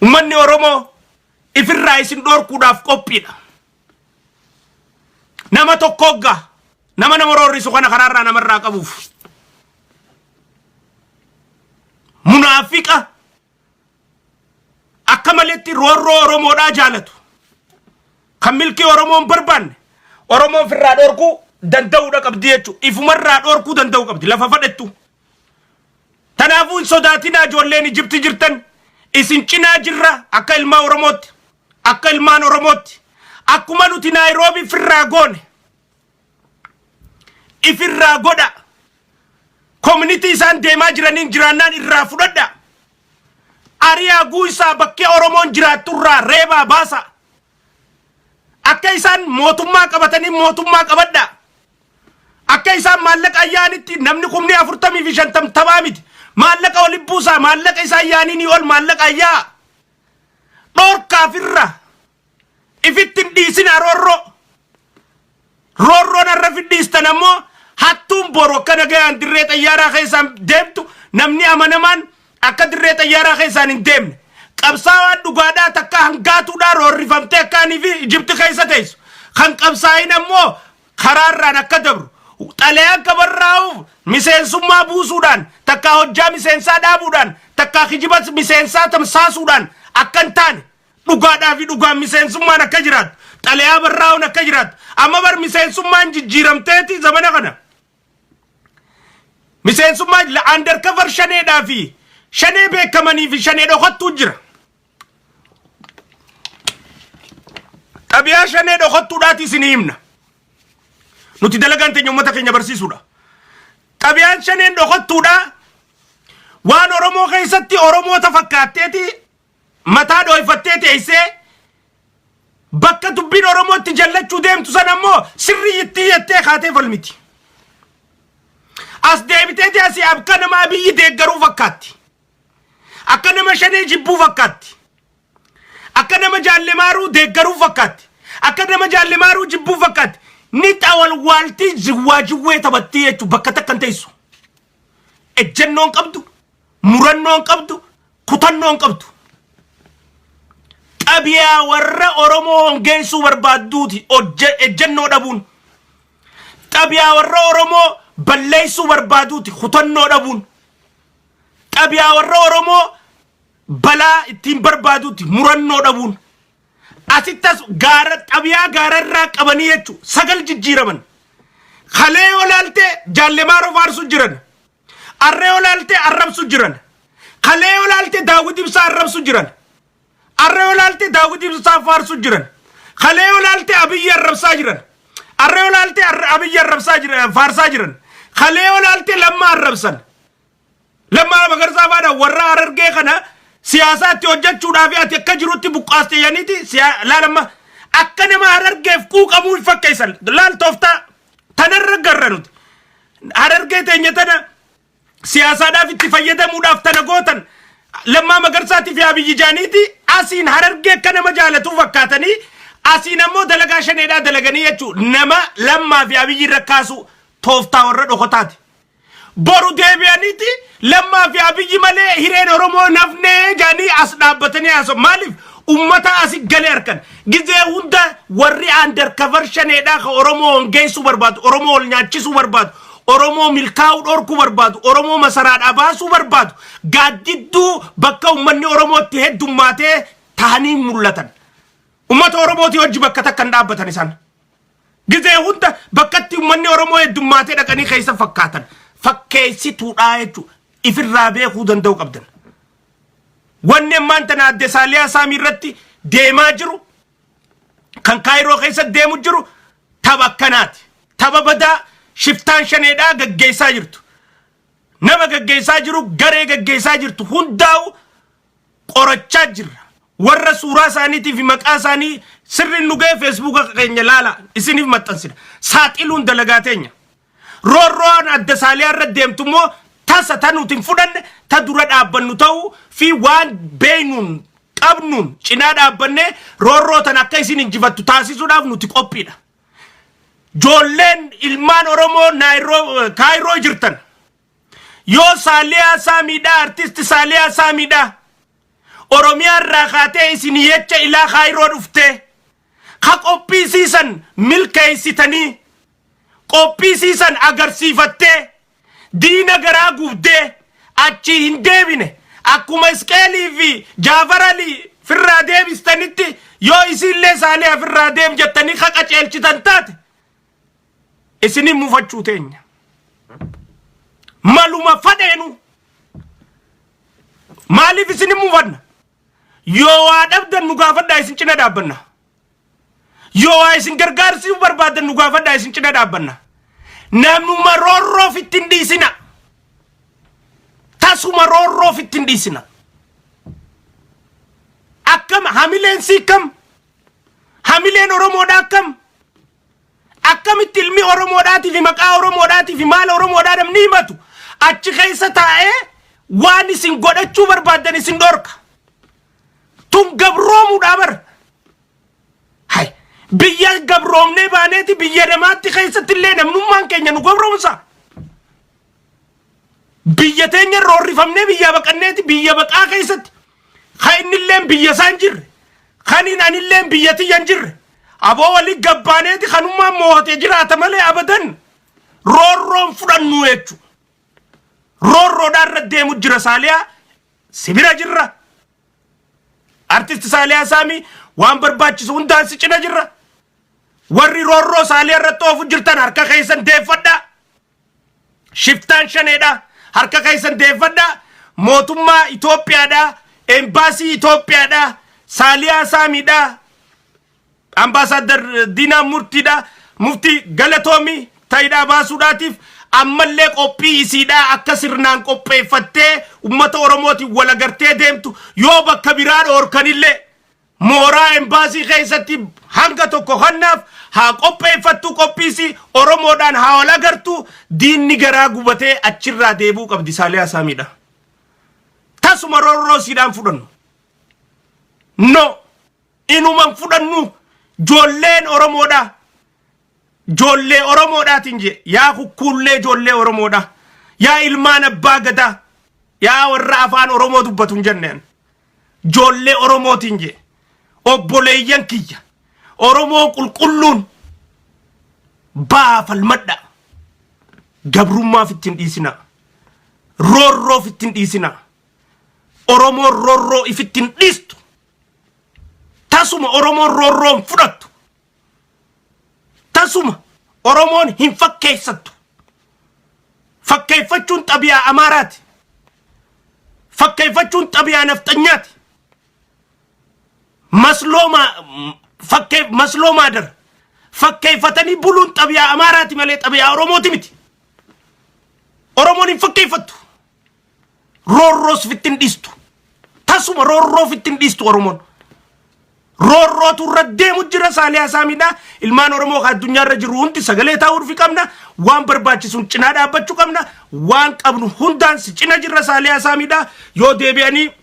Uummanni Oromoo ifirraa isin dhorkuudhaaf qophiidha. Nama tokko hoggaa nama nama roorrisu kana karaarraa namarraa qabuuf. Munaafiqa akka maletti roorroo Oromoodhaa jaalatu. Kan milkii Oromoon barbaanne Oromoon firraa dhorkuu danda'uudha qabdi jechuudha. Ifumarraa dhorkuu danda'uu qabdi lafa fadhettu. Kanaafuu hin sodaatinaa, ijoolleen Ijipti jirtan isin cinaa jirra. Akka ilmaa Oromootti, akka ilmaan Oromootti, akkuma nuti Naayiroobii firraa goone ifirraa godha. Community isaan deemaa jiraniin jiraannaan irraa fudhadha. Ariyaa guusaa, bakkee Oromoon jiraatturraa reebaa baasa. Akka isaan mootummaa qabatanii mootummaa qabadha. Akka isaan maallaqa ayyaanitti namni 40,000 fi 50 taphaa miti. Maallaqa oli buusaa, maallaqa isaan yaaniinii ol maallaqa ayyaa. Dhoorkaafirra ifitti hin dhiisinaa roorroo. Roorroon har'a fidhiistan ammoo hattuun boru akka nagayaan dirree xayyaaraa keessaan deemtu, namni amanamaan akka dirree xayyaaraa keessaan hin deemne. Qabsaawaan dhugaadhaa takka hangaatuudhaa roorrifamtee akkaanii fi Ijipti keessa teessu. Kan qabsaa'in ammoo karaarraan akka dabru. Xalayaa akka barraa'uuf miseensummaa buusuudhaan, takka hojjaa miseensaa dhaabuudhaan, takka kijiba miseensaa tamsaasuudhaan akka hin taane, dhugaadhaa fi dhugaan miseensummaan akka jiraattu, xalayaa barraa'uun akka jiraattu. Amma bar miseensummaan jijjiiramteeti zamana kana. Miseensummaa undercover shaneedhaa fi shanee beekamanii fi shanee dhokattuu jira. Xabiyaa shanee dhokattuudhaati isinii himna. Nuti dalagaan teenya uummata keenya barsiisuudha. Xabiyaan shaneen dhokattuudha. Waan Oromoo keessatti Oromoota fakkaatteeti mataa dhooyfattee teessee bakka dubbiin Oromootti jallachuu deemtu sana ammoo sirrii itti jettee kaatee falmiti. As deebiteeti asii akka nama Abiyyi deeggaruu fakkaatti. Akka nama Shanee jibbuu fakkaatti. Akka nama Jaalle Maaruu deeggaruu fakkaatti. Akka nama Jaalle Maaruu jibbuu fakkaatti. Ni xawalwaaltii jiwwaa jiwwee taphattii jechuun bakka takka hin teessu. Ejjennoon qabdu, murannoon qabdu, kutannoon qabdu. Xabiyaa warra Oromoo hongeessuu barbaadduuti ejjennoo dhabuun. Xabiyaa warra Oromoo balleessuu barbaaduuti kutannoo dhabuun. Xabiyaa warra Oromoo balaa ittiin barbaaduuti murannoo dhabuun. Asittas gaara xabiyaa gaararraa qabanii jechuun sagal jijjiiraman. Kalee yoo laalte Jaalle Maaroo faarsu jiran. Arree yoo laalte arrabsu jiran. Kalee yoo laalte Daawwit Ibsaa arrabsu jiran. Arree yoo laalte Daawwit Ibsaa faarsu jiran. Kalee yoo laalte Abiyyi arrabsaa jiran. Arree yoo laalte Abiyyi arrabsaa jiran, faarsaa jiran. Kalee yoo laalte Lammaa arrabsan. Lammaa Magarsaa faadha warra Harargee kana siyaasaatti hojjechuudhaaf ati akka jirutti buqqaaste yaniiti laalamma akka nama Harargeef quuqamuu hin fakkeessan. Laal, tooftaa tanarra garra nuti. Harargee teenya tana siyaasaadhaaf itti fayyadamuudhaaf tana gootan. Lammaa Magarsaatii fi Abiyyi jaaniiti asiin Harargee akka nama jaalatuu fakkaatanii, asiin ammoo dalagaa Shaneedhaa dalaganii jechuu, nama Lammaa fi Abiyyi irra kaasu tooftaa warra dhokotaati. Boru deebi'aniiti Lammaa fi Abiyyi malee hireen Oromoo nafnee jaanii as dhaabbatanii haasa'u. Maaliif? Ummata asi galee harkan. Gizee hunda warri undercover Shaneedhaa ka Oromoo hongeessuu barbaadu, Oromoo ol nyaachisuu barbaadu, Oromoo milkaa'uu dhorkuu barbaadu, Oromoo masaraadhaa baasuu barbaadu, gaaddidduu bakka uummanni Oromootti heddummaatee tahanii mul'atan. Ummata Oromootii hojii bakka takka hin dhaabbatan isaan. Gizee hunda bakkatti uummanni Oromoo heddummaatee dhaqanii keessa fakkaatan. Fakkeessituudhaa jechuudha. Ifirraa beekuu danda'u qabdan. Wanni ammaan tana adde Saaliyaa Saamii irratti deemaa jiru, kan Kaayiroo keessa deemu jiru, tapha akkanaati. Tapha badaa shiftaan Shaneedhaa gaggeessaa jirtu. Nama gaggeessaa jiru, garee gaggeessaa jirtu hundaa'u qorachaa jirra. Warra suuraa isaaniitii fi maqaa isaanii sirriin nu ga'e Feesbuuka keenya laala, isiniif maxxansina. Saaxiluun dalagaa teenya. Roorroon adda Saaliyaa irra deemtu immoo tasa ta nuti hin fudhanne, ta dura dhaabbannu ta'uu fi waan beeynuun qabnuun cinaa dhaabbannee roorroo tan akka isin injifattu taasisuudhaaf nuti qophiidha. Joolleen ilmaan Oromoo Naayiroo Kaayiroo jirtan, yoo Saaliyaa Saamiidhaa, artisti Saaliyaa Saamiidhaa Oromiyaa irraa kaatee isin jecha ilaa Kaayiroo dhuftee ka qophiisiisan milkeessitanii, qophiisiisan agarsiifattee, diina garaa gubdee achii hin deebine, akkuma Isqeelii fi Jaafar Alii firraa deebistanitti, yoo isiillee Saaliyaa firraa deem jettanii ka qaceelchitan taate, isinin mufachuu teenya. Maluma fadheenu maaliif isinin mufanna? Yoo waa dhabdan nu gaafadhaa, isin cina dhaabbanna. Yoo waa isin gargaarsuu barbaadan nu gaafadhaa, isin cina dhaabbanna. Namuma roorroof ittiin dhiisina. Tasuma roorroof ittiin dhiisina. Akkam hamileen sii kam? Hamileen Oromoodhaa akkam? Akkamitti ilmi Oromoodhaatii fi maqaa Oromoodhaatii fi maala Oromoodhaa namni himatu achi keessa taa'ee waan isin godhachuu barbaaddan isin dhorka? Tun gabroomuudhaa bara. Hay, biyya gabroomnee baaneeti biyya namaatti keessatti illee namnummaan keenya nu gabroomsa. Biyya teenya roorrifamnee biyya baqanneeti biyya baqaa keessatti kan innillee biyya isaan hin jirre, kan hin anillee biyya tiyya hin jirre, aboo walii gabbaaneeti kanummaan moo'atee jiraata malee abadan roorroon fudhannu jechuudha. Roorroodhaan irra deemu jira. Saaliyaa, sibira jirra. Artist Saaliyaa Saamii, waan barbaachisu hundaan si cina jirra. Warri roorroo Saaliyaa irratti oofu jirtan harka keessan deeffadhaa. Shiftaan Shaneedha. Harka keessan deeffadhaa. Mootummaa Itoophiyaadha. Embaasii Itoophiyaadha. Saaliyaa Saamiidha. Ambaasaadar Diinaa Murtiidha. Muftii, galatoomii taayidhaa baasuudhaatiif. Ammallee qophii isiidhaa akka sirnaan qopheeffattee ummata Oromootiin wal agartee deemtu, yoo bakka biraa dhoorkanillee mooraa embaasii keessatti hanga tokko kannaaf haa qopheeffattu. Qophiisi Oromoodhaan haa wal agartu. Diinni garaa gubatee achirraa deebuu qabdi Saaliyaa Saamiidha. Tasuma roorroo siidhaan fudhannu. No, inuman fudhannu. Joolleen Oromoodha. Joollee Oromoodhaatiin jee, yaa kukkuullee joollee Oromoodha. Yaa ilmaan abbaa gadaa. Yaa warra afaan Oromoo dubbatu hin jenneen. Joollee Oromootiin jee. Obboleeyyan kiyya. Oromoo qulqulluun baa falmadha. Gabrummaaf ittiin dhiisinaa. Roorroof ittiin dhiisinaa. Oromoon roorroo ifitti hin dhiistu. Tasuma Oromoon roorroo hin fudhattu. Tasuma Oromoon hin fakkeessattu. Fakkeeffachuun xabiyaa Amaaraati. Fakkeeffachuun xabiyaa nafxanyaati. Masloo fakkee masloo maadar fakkeeffatanii buluun xabiyaa Amaaraati malee xabiyaa Oromooti miti. Oromoon hin fakkeeffattu. Roorroos ofitti hin dhiistu. Tasuma roorroo ofitti hin dhiistu Oromoon. Roorrootu irra deemu jira Saaliyaa Saamiidha. Ilmaan Oromoo kan addunyaarra jiru hundi sagalee taa'uu fi qabna. Waan barbaachisuun cinaa dhaabbachuu qabna. Waan qabnu hundaan si cina jirra Saaliyaa Saamiidha. Yoo deebi'anii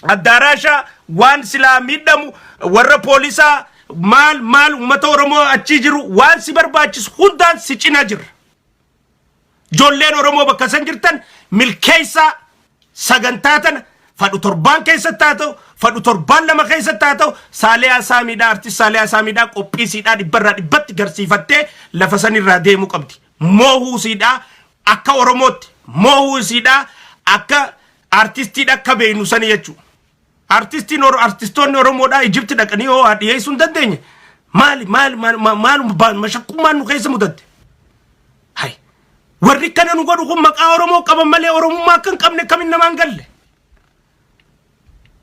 addaaraasha waan silaa miidhamu, warra poolisaa, maal maal, uummata Oromoo achii jiru, waan si barbaachisu hundaan si cina jirra. Ijoolleen Oromoo bakka san jirtan milkeessaa sagantaa tana. Fadhu torbaan keessatti haa ta'u, fadhu torbaan 2 keessatti haa ta'u, Saaliyaa Saamiidhaa, artist Saaliyaa Saamiidhaa qophii siidhaa dhibbarraa dhibbatti garsiifattee lafa sanirraa deemuu qabdi. Moohuu siidhaa akka Oromootti, moohuu siidhaa akka artistiidha akka beeknu sani jechuudha. Artistiin artistoonni Oromoodhaa Ijipti dhaqanii hoo haa dhiyeessuu hin dandeenye. Maali maali maali maaluma mashaqqummaan nu keessa mudatte? Hay. Warri kana nu godhu kun maqaa Oromoo qaban malee Oromummaa akka hin qabne akkamiin namaan galle?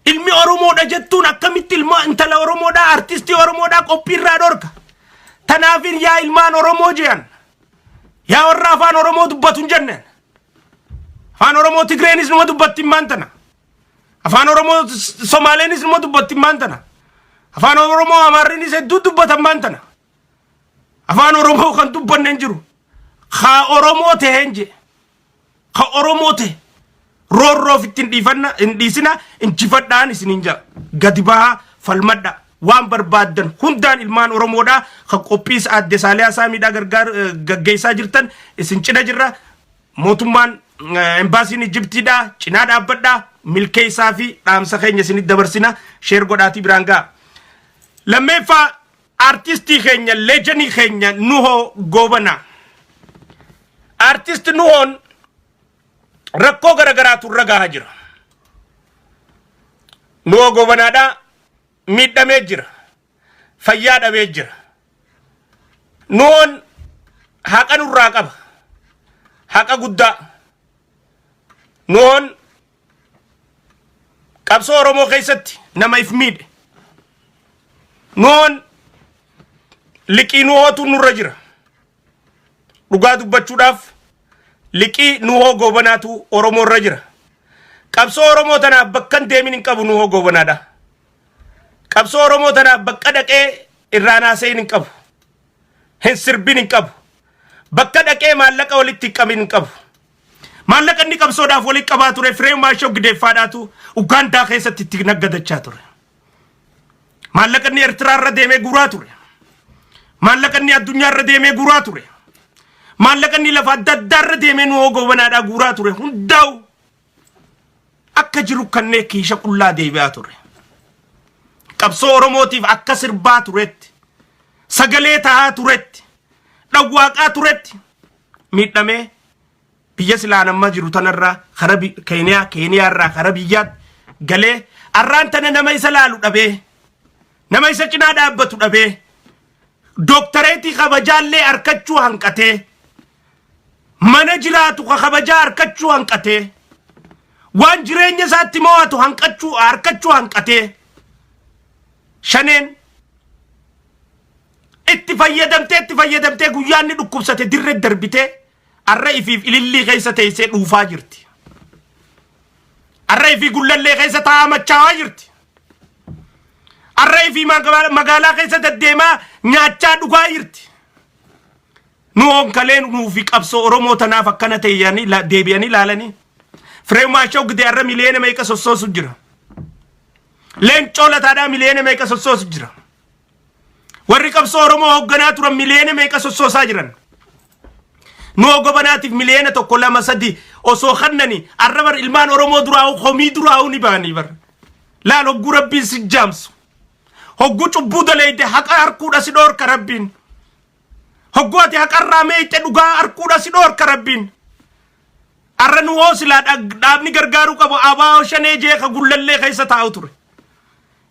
Ilmi Oromoodha jettuun akkamitti ilma intala Oromoodhaa, artistii Oromoodhaa qophiirraa dhorka? Tanaafin yaa ilmaan Oromoo je'an. Yaa warra afaan Oromoo dubbatu hin jenneen. Afaan Oromoo Tigreenis numa dubbatti immaan tana. Afaan Oromoo Somaaleenis numa dubbatti immaan tana. Afaan Oromoo Amaarriinis hedduu dubbatan immaan tana. Afaan Oromoo kan dubbanne hin jiru. Haa Oromoo ta'een jee. Ka Oromoo ta'e. Roorroo ofitti hin dhiifanna, hin dhiisina, injifadhaan isiniin jira. Gadi bahaa falmadha. Waan barbaaddan hundaan ilmaan Oromoodhaa kan qophiis aadde Saaliyaa Saamiidhaa gargaar gaggeessaa jirtan isin cina jirra. Mootummaan embaasiin Ijiptiidhaa cinaa dhaabbadhaa, milkeessaa fi dhaamsa keenya isinitti dabarsina. Share godhaatii biraan ga'a. Lammeeffaa, artistii keenya, leejanii keenya Nuhoo Goobanaa. Artist Nuhoon rakkoo garagaraatu irra gahaa jira. Nuhoo Goobanaadhaa miidhamee jira. Fayyaa dhabee jira. Nuhoon haqa nurraa qaba. Haqa guddaa. Nuhoon qabsoo Oromoo keessatti nama if miidhe. Nuhoon liqii Nuhootu nurra jira. Dhugaa dubbachuudhaaf liqii Nuhoo Goobanaatu Oromoo irra jira. Qabsoo Oromoo tanaaf bakka hin deemin hin qabu Nuhoo Goobanaadha. Qabsoo Oromoo tanaaf bakka dhaqee irraa naasa'in hin qabu. Hin sirbin hin qabu. Bakka dhaqee maallaqa walitti hin qabin hin qabu. Maallaqa inni qabsoodhaaf walitti qabaa ture Firee Maashoo Gideeffaadhaatu Ugaandaa keessatti itti naggadachaa ture. Maallaqa inni Eertiraa irra deemee guuraa ture. Maallaqa inni addunyaa irra deemee guuraa ture. Maallaqa inni lafa adda addaa irra deemee Nuhoo Goobanaadhaa guuraa ture hundaa'u akka jiru kanneen kiisha qullaa deebi'aa ture. Qabsoo Oromootiif akka sirbaa turetti, sagalee tahaa turetti, dhawwaaqaa turetti miidhamee biyya silaan amma jiru tanarraa kara Keeniyaa, Keeniyaarraa kara biyyaatti galee arraan tana nama isa laalu dhabee, nama isa cinaa dhaabbatu dhabee, dooktareetii kabajaallee harkachuu hanqatee, mana jiraatu ka kabajaa harkachuu hanqatee, waan jireenya isaatti mo'atu hanqachuu harkachuu hanqatee, shaneen itti fayyadamtee itti fayyadamtee guyyaa inni dhukkubsate dirree darbitee arra ifiif ilillii keessa teessee dhuufaa jirti. Arra ifii Gullallee keessa taa'aa machaawaa jirti. Arra ifii magaalaa keessa deddeemaa nyaachaa dhugaa jirti. Nu honkaleen nuufi qabsoo Oromoo tanaaf akkana ta'e deebi'anii ilaalanii. Fireew Maashaw Gidee har'a miliyoona meeqa sossoosu jira. Leencoo Lataadhaa miliyoona meeqa sossoosu jira. Warri qabsoo Oromoo hoogganaa turan miliyoona meeqa sossoosaa jiran. Nuhoo Gobanaatiif miliyoona 1 2 3 osoo kannani har'a bar ilmaan Oromoo duraa'u komii duraa'u ni ba'anii bar. Laal hogguu Rabbiin si jaamsu. Hogguu cubbuu daleeyde haqa harkuudha si dhoorka Rabbiin. Hogguu ati haqarraa meeyxe dhugaa harkuudha si dhoorka Rabbiin. Arra nu hoo silaa dhaabni gargaaruu qabu ABO shanee jee ka gullallee keessa taa'u ture.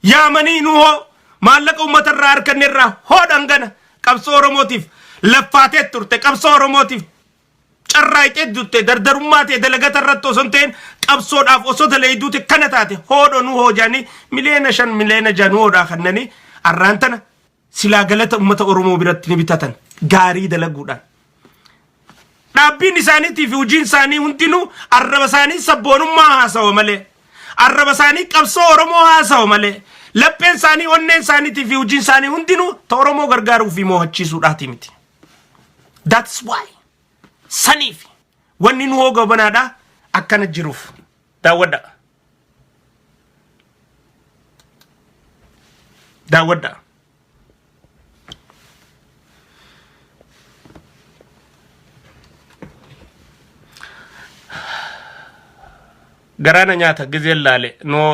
Yaamanii nu hoo maallaqa uummata irraa harkanne irraa hoodhan gana qabsoo Oromootiif laffaatee turte qabsoo Oromootiif carraaqxee turte dardarummaa ta'e dalagata irratti osoo hin ta'in qabsoodhaaf osoo daleeyduuti kana taate hoodho nu hoo jaanii miliyoona 5 miliyoona 6 nu hoodhaa kannanii arraan tana silaa galata uummata Oromoo biratti ni bitatan gaarii dalaguudhaan. Dhaabbiin isaaniitii fi hojiin isaanii hundinuu arraba isaanii sabboonummaa haasawa malee arraba isaanii qabsoo Oromoo haasawa malee lapheen isaanii onneen isaaniitii fi hojiin isaanii hundinuu ta Oromoo gargaaruu fi moo'achiisuudhaati miti. That's why saniif wanni nu hoo gobanaadha akkana jiruuf daawwadha. Daawwadha. Garaana nyaata gizeen laale noo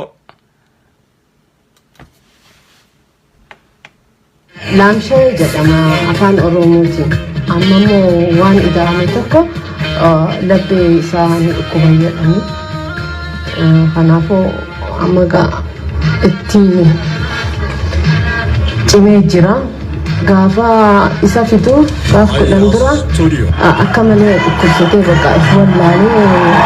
Laamshee jedhama afaan Oromootiin. Amma immoo waan ida'ame tokko laphee isaa ni dhukkuba jedhani. Kanaafuu amma gaa itti cimee jira. Gaafa isa fidu gaaf 10 dura akka malee dhukkubsatee bakka if wallaalee.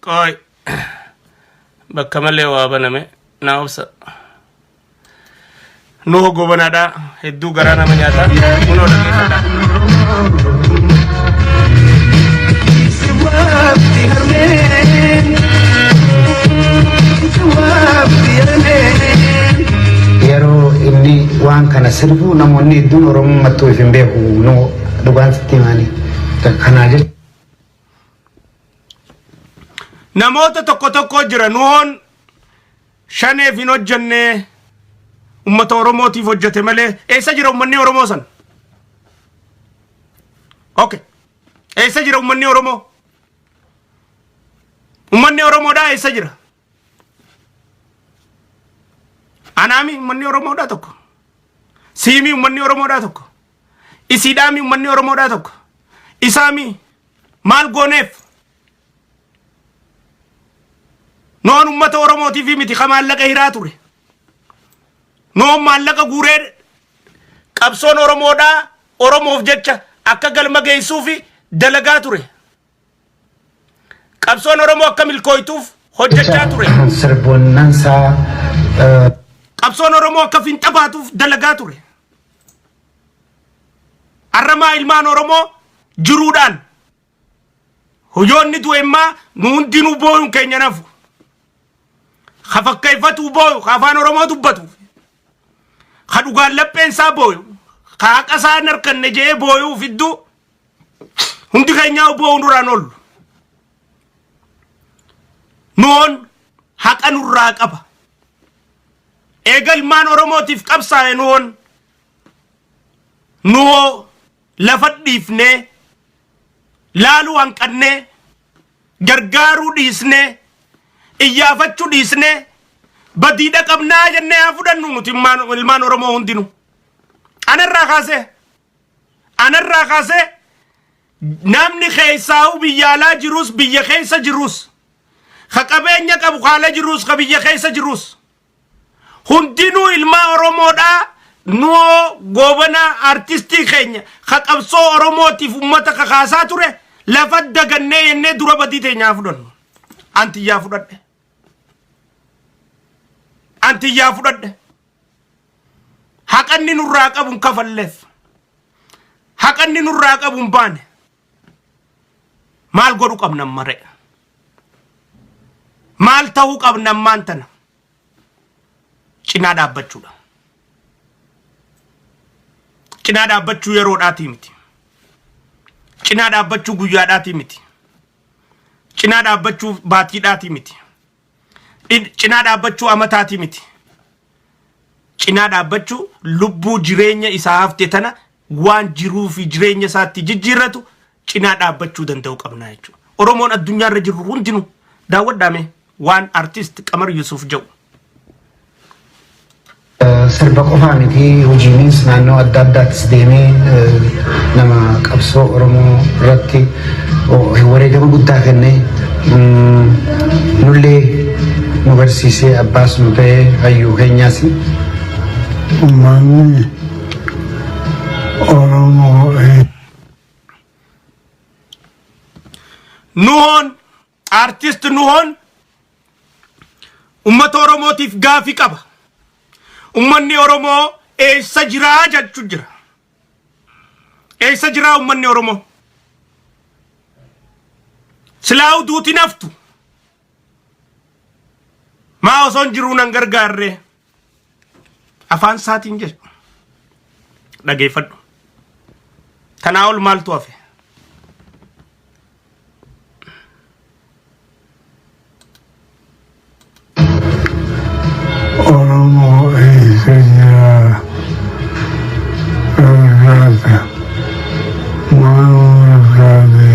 Qoy. Bakka malee waa baname naa obsa. Nuhoo Goobanaadha hedduu garaa nama nyaata. Kunoo dhaggeeffadha. Yeroo inni waan kana sirbu namoonni hedduun Oromummattuu if hin beeku nu dhugaan sitti himaani. Kanaa jecha. Namoota tokko tokko jira Nuhoon shaneef hin hojjenne ummata Oromootiif hojjete malee eessa jira ummanni Oromoo san? Okay. Eessa jira ummanni Oromoo? Ummanni Oromoodhaa eessa jira? Anaami ummanni Oromoodhaa tokko. Siimii ummanni Oromoodhaa tokko. Isiidhaami ummanni Oromoodhaa tokko. Isaami maal gooneef? Noon ummata Oromootiif miti ka maallaqa hiraa ture. Noon maallaqa guuree qabsoon Oromoodhaa Oromoof jecha akka galma geessuufi dalagaa ture. Qabsoon Oromoo akka milkooytuuf hojjechaa ture. Sirboonnansaa Qabsoon Oromoo akka fiinxa baatuuf dalagaa ture. Arramaa ilmaan Oromoo jiruudhaan Hojoonni du'e immaa nu hundinuu booyuun keenya nafu. Ka fakkeeffatuu booyu, ka afaan Oromoo dubbatu, ka dhugaan lapheen isaa booyu, ka haqa isaa hin harkanne je'ee booyuu fidduu hundi keenyaa boo'uu nurraan oollu. Nuun haqa nurraa qaba. Eega ilmaan Oromootiif qabsaa'e nuun nuhoo lafa dhiifnee laaluu hanqannee gargaaruu dhiisnee iyyaafachuu dhiisnee badiidha qabnaa jennee haa fudhannu nuti ilmaan Oromoo hundinuu. Anarraa kaasee anarraa kaasee namni keessaa'u biyya alaa jirus biyya keessa jirus ka qabeenya qabu kaala jirus ka biyya keessa jirus Hundinuu ilmaa Oromoodhaa nuhoo Goobanaa artistii keenya ka qabsoo Oromootiif ummata kakaasaa ture lafa dagannee jennee dura badii teenya haa fudhannu. Antiyyaa fudhadhe. Antiyyaa fudhadhe. Haqanni nurraa qabu hin kafalleef. Haqanni nurraa qabu hin baane. Maal godhu qabna maree? Maal ta'uu qabna ammaan tana? Cinaa dhaabbachuudha. Cinaa dhaabbachuu yeroodhaatii miti. Cinaa dhaabbachuu guyyaadhaatii miti. Cinaa dhaabbachuu baatiidhaatii miti. Cinaa dhaabbachuu amataatii miti. Cinaa dhaabbachuu lubbuu jireenya isaa hafte tana waan jiruu fi jireenya isaatti jijjiirratu cinaa dhaabbachuu danda'u qabna jechuudha. Oromoon addunyaarra jirru hundinuu daawwadhaame waan artist Qamar Yusuf jedhu. Sirba qofaa miti, hojiinis naannoo adda addaattis deemee nama qabsoo Oromoo irratti wareegama guddaa kennee, nullee nu barsiisee, abbaas nu ta'ee, hayyuu keenyaas. Uummanni Oromoo Nuhoon, artist Nuhoon ummata Oromootiif gaafii qaba. Ummanni Oromoo eessa jiraa jechuu jira. Eessa jiraa ummanni Oromoo? Silaa duuti naftu. Maa osoo hin jiruu nan gargaarree? Afaan isaatiin jedhu. Dhageeffadhu. Tanaa ol maaltu hafe? Oromoo eessa jira laata? Maal barbaade?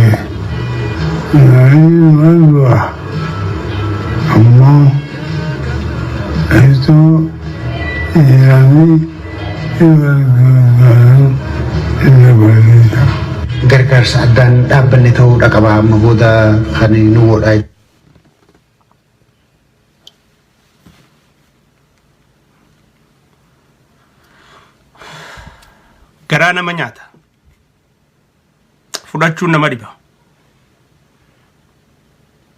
Naan du'a. Ammoo itoo jiranii gargaaran hin dabalisa. Gargaarsa addaan dhaabbanne ta'uudha qaba amma booda kan nu godha. Garaa nama nyaata. Fudhachuun nama dhiba.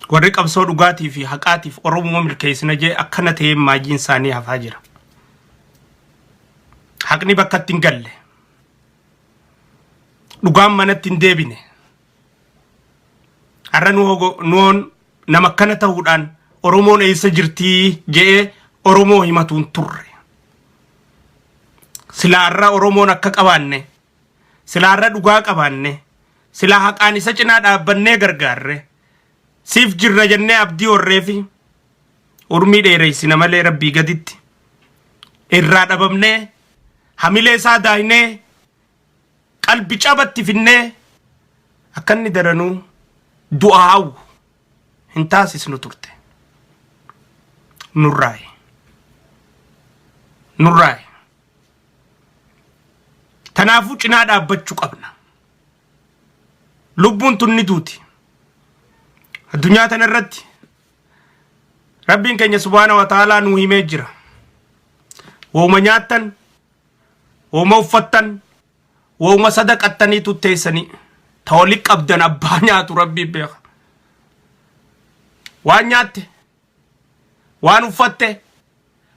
Warri qabsoo dhugaatii fi haqaatiif Oromoo milkeessina jee akkana ta'ee maajiin isaanii hafaa jira. Haqni bakka itti hin galle. Dhugaan manatti hin deebine. Har'a nuhoon nama akkana ta'uudhaan Oromoon eessa jirtii je'ee Oromoo himatuun turre. Silaa har'a Oromoon akka qabaanne, silaa har'a dhugaa qabaanne, silaa haqaan isa cinaa dhaabbannee gargaarre, siif jirra jennee abdii horreefi urmii dheereessina malee rabbii gaditti irraa dhabamnee, hamilee isaa daaynee, qalbi cabatti finnee akka inni daranuu du'a hawwu hin taasisnu turte. Nurraayi. Nurraayi. Tanaafuu cinaa dhaabbachuu qabna. Lubbuun tun ni duuti. Addunyaa tana irratti Rabbiin keenya subhaana wa ta'aalaa nuu himee jira. Wooma nyaattan, wooma uffattan, wooma sadaqattanii tutteessanii ta wali qabdan abbaa nyaatu Rabbiin beeka. Waan nyaatte, waan uffatte,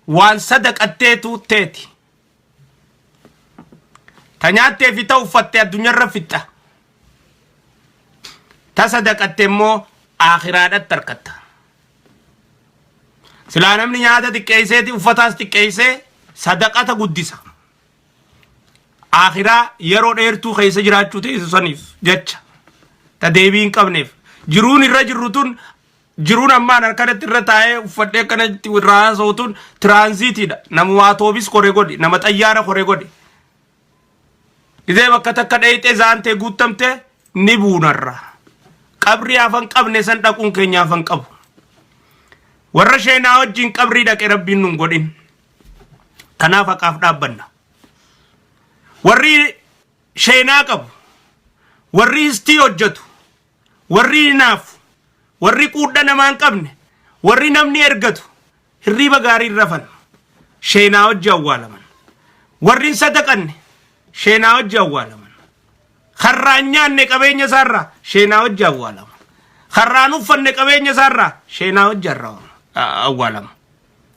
waan sadaqattee tuutteeti. Ta nyaattee fi ta uffatte addunyaarra fixxa. Ta sadaqatte immoo aakhiraadhatti argatta. Silaa namni nyaata xiqqeesseeti uffataas xiqqeessee sadaqata guddisa. Aakhiraa yeroo dheertuu keessa jiraachuu teessu saniif jecha ta deebii hin qabneef jiruun irra jirru tun, jiruun ammaan akkanatti irra taa'ee uffadhee akkanatti irraa haasa'u tun tiraanziitiidha. Nama atoobis kore godhi, nama xayyaara kore godhi. Gizee bakka takka dheeyxee zaantee guuttamte ni buunarra. Qabrii hafan qabne san dhaquun keenya hafan qabu. Warra sheenaa wajjin qabrii dhaqe rabbiin nun godhin. Kanaaf haqaaf dhaabbanna. Warri sheenaa qabu, warri histii hojjetu, warri hinaafu, warri quudha namaa hin qabne, warri namni ergatu hirriiba gaarii hin rafan, sheenaa hojii awwaalaman. Warri hin sadaqanne sheenaa hojii awwaalaman. Karraan nyaanne qabeenya isaarraa sheenaa hojii awwaalama. Karraan uffanne qabeenya isaarraa sheenaa hojii awwaalama.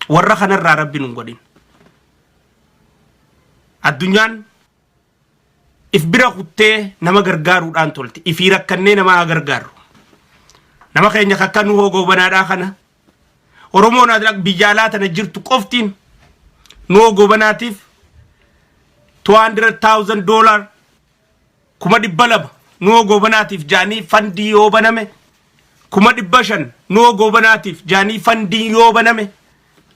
Warra kanarraa rabbi nun godhin. Addunyaan if bira kuttee nama gargaaruudhaan tolti. Ifii rakkannee nama haa gargaarru. Nama keenya kakka nu hoogobanaadhaa kana. Oromoon biyya alaa tana jirtu qoftiin Nuhoo Goobanaatiif $200,000, 200,000 Nuhoo Goobanaatiif jaanii fandii yoo baname, 500,000 Nuhoo Goobanaatiif jaanii fandii yoo baname,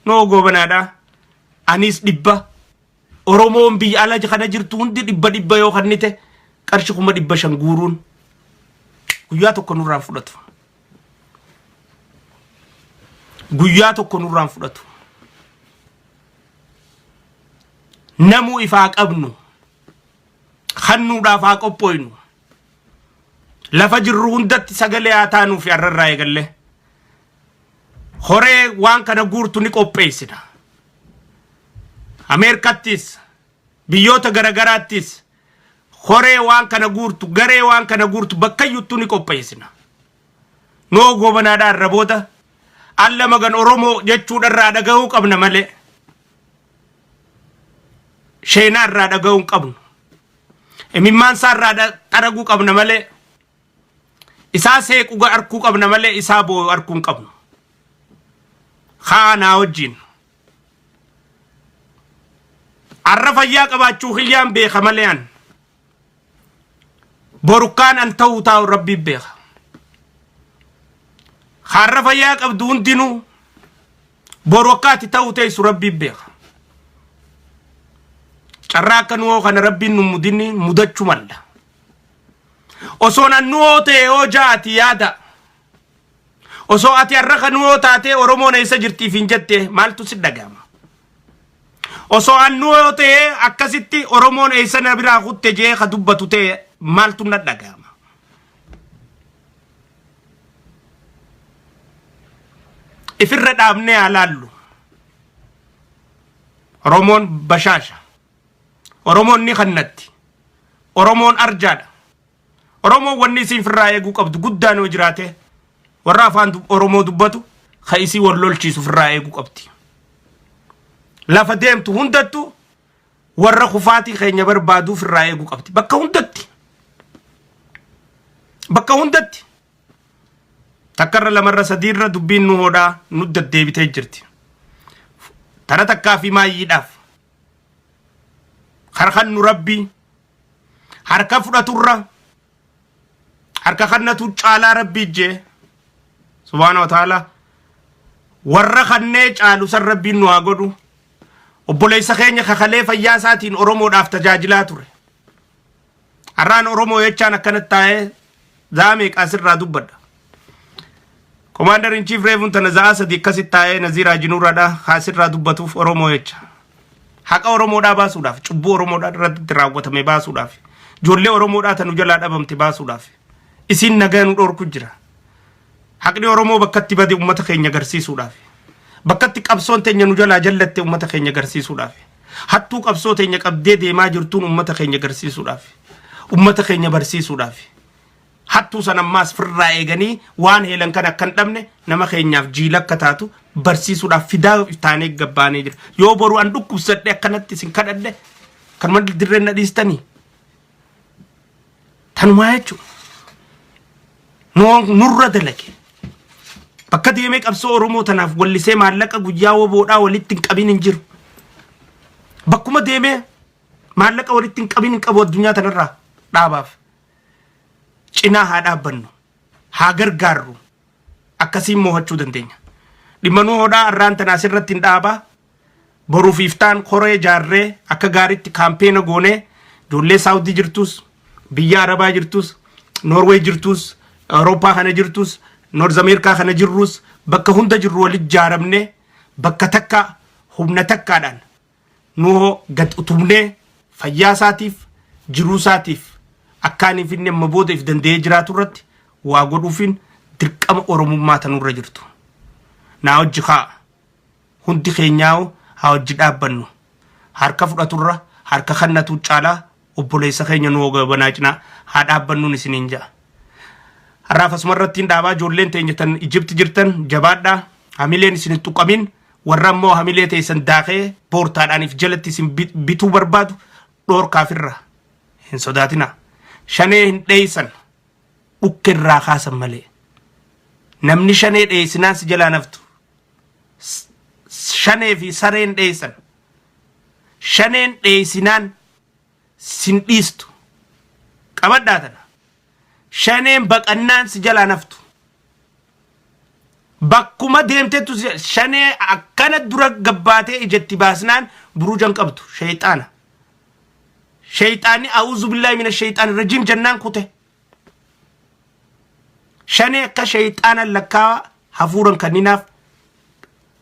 Nuhoo Goobanaadha. Anis 100, Oromoon biyya ala kana jirtu hundi dhibba dhibba yoo kennite, qarshi 500,000 guuruun guyyaa tokko nurraan fudhatu. Guyyaa tokko nurraan fudhatu. Namuu ifaa qabnu kannuudhaaf haa qophooynu. Lafa jirru hundatti sagalee haa taanuu fi har'arraa eegalle. Horee waan kana guurtu ni qopheessina. Ameerikattis, biyyoota garagaraattis horee waan kana guurtu, garee waan kana guurtu bakka iyyuttuu ni qopheessina. Nuhoo Goobanaadhaa irra booda alla magan Oromoo jechuudha irraa dhagahuu qabna malee sheenaa irraa dhagahuu hin qabnu. Imimmaan isaa irraa xaraguu qabna malee, isaa seequ arkuu qabna malee isaa boo'u arkuu hin qabnu. Haa naa wajjin. Arra fayyaa qabaachuu kiyyaan beeka malee an. Borukkaan an ta'uu taa'u rabbiin beeka. Har'a fayyaa qabdu hundinuu boru akka ati ta'uu teessu rabbiin beeka. Carraa akka nuhoo kana rabbiin nu mudinni mudachuu malla. Osoo nan nuhoo ta'e yoo jaati yaada. Osoo ati har'a kan nuhoo taatee Oromoon eessa jirtiif hin jette, maaltu si dhaga'ama? Osoo an nuhoo ta'e akkasitti Oromoon eessa na biraa kutte jee ka dubbatu ta'e, maaltu na dhaga'ama? Ifirra dhaabnee haa laallu. Oromoon bashaasha. Oromoon ni kannatti. Oromoon arjaadha. Oromoon wanni isiin firraa eeguu qabdu guddaan yoo jiraate, warra afaan Oromoo dubbatu ka isii wal lolchiisu firraa eeguu qabdi. Lafa deemtu hundattu warra kufaatii keenya barbaaduu firraa eeguu qabdi. Bakka hundatti. Bakka hundatti. Takkarra, lamarra, sadiirra dubbiin nu hoodhaa nu deddeebitee jirti. Tana takkaa fi maayyiidhaaf. Harkan nu rabbii harka fudhaturra harka kannatu caalaa rabbii jee subhaana wa ta'ala. Warra kannee caalu san rabbiin nu haa godhu. Obboleessa keenya kakalee fayyaa isaatiin Oromoodhaaf tajaajilaa ture. Har'aan Oromoo jechaan akkanatti taa'ee za'aa meeqa asirraa dubbadha. Commander in Chief reefuun tana za'aa 3 akkasitti taa'ee Naziiraa Jinuuraadha asirraa dubbatuuf Oromoo jecha. Haqa Oromoodhaa baasuudhaaf, cubbuu Oromoodhaa irratti raawwatame baasuudhaaf, ijoollee Oromoodhaa tanu jalaa dhabamte baasuudhaaf isiin nagaa nu dhorku jira. Haqni Oromoo bakkatti bade uummata keenya agarsiisuudhaaf. Bakkatti qabsoon teenya nu jalaa jallatte uummata keenya agarsiisuudhaaf. Hattuu qabsoo teenya qabdee deemaa jirtuun uummata keenya agarsiisuudhaaf. Uummata keenya barsiisuudhaaf. Hattuu san ammaas firraa eeganii waan heelan kan akka hin dhabne nama keenyaaf jiila akka taatu barsiisuudhaaf fidaa taanee gabbaanee jira. Yoo boru an dhukkubsadhe akkanatti isin kadhadhe, kanuma dirreen na dhiistanii. Tanumaa jechuudha. Nurra dalage. Bakka deemee qabsoo Oromoo tanaaf wallisee maallaqa guyyaa woboodhaa walitti hin qabin hin jiru. Bakkuma deemee maallaqa walitti hin qabin hin qabu addunyaa tanarraa dhaabaaf. Cinaa haa dhaabbannu. Haa gargaarru. Akkasiin mo'achuu dandeenya. Dhimma nu hodhaa arraan tana asirratti hin dhaabaa. Boruuf iftaan koree jaarree akka gaariitti campaign goonee, ijoollee Saawudii jirtus, biyya Arabaa jirtus, Noorweey jirtus, Awurooppaa kana jirtus, North Ameerikaa kana jirrus, bakka hunda jirru walitti jaaramne bakka takka humna takkaadhaan Nuhoo gad utubnee fayyaa isaatiif, jiruu isaatiif akkaaniif inni amma booda if danda'ee jiraatu irratti waa godhuufiin dirqama Oromummaa tanurra jirtu. Naa hojji kaa'a. Hundi keenyaa'u haa hojji dhaabbannu. Harka fudhaturra harka kannatu caalaa, obboleessa keenya Nuhoo Goobanaa cinaa haa dhaabbannuun isiniin ja'a. Har'aaf asuma irratti hin dhaabaa. Ijoolleen teenya tan Ijipti jirtan jabaadhaa. Hamileen isin hin tuqamin. Warra ammoo hamilee teessan daakee boortaadhaaniif jalatti isin bituu barbaadu dhoorkaafirra hin sodaatina. Shanee hin dheeysan, dhukke irraa kaasan malee. Namni shanee dheeysinaan si jalaa naftu. Shanee fi sareen dheessan. Shaneen dheessinaan sin dhiistu. Qabadhaa tana. Shaneen baqannaan si jalaa naftu. Bakkuma deemtettu shanee akkana dura gabbaatee ijatti baasnaan buruujan qabdu shayxaana. Shayxaanni a'uuzu billaahi mina shayxaani rajiim jennaan kute. Shanee akka shayxaana lakkaa hafuuran kanninaaf.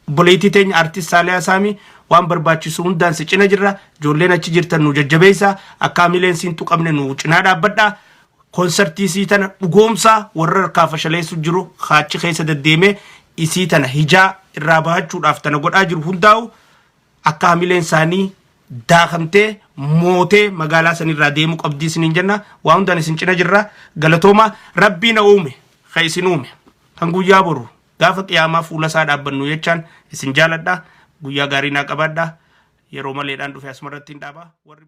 Obboleettii teenya Artist Saaliyaa Saamii, waan barbaachisu hundaan si cina jirra. Ijoolleen achi jirtan nu jajjabeessa. Akka hamileen siin tuqamne nu cinaa dhaabbadha. Konsartii isii tana dhugoomsaa. Warra harkaa fashaleessu jiru haachi keessa deddeemee isii tana hijaa irraa bahachuudhaaf tana godhaa jiru hundaa'u akka hamileen isaanii daakamtee mootee magaalaa sanirraa deemuu qabdii isiniin jenna. Waa hundaan isin cina jirra. Galatooma. Rabbii na uume, kan isin uume, kan guyyaa boru gaafa qiyaamaa fuula isaa dhaabbannu jechaan isin jaaladha. Guyyaa gaarii naa qabaadha. Yeroo maleedhaan dhufe asumarratti hin dhaaba warri.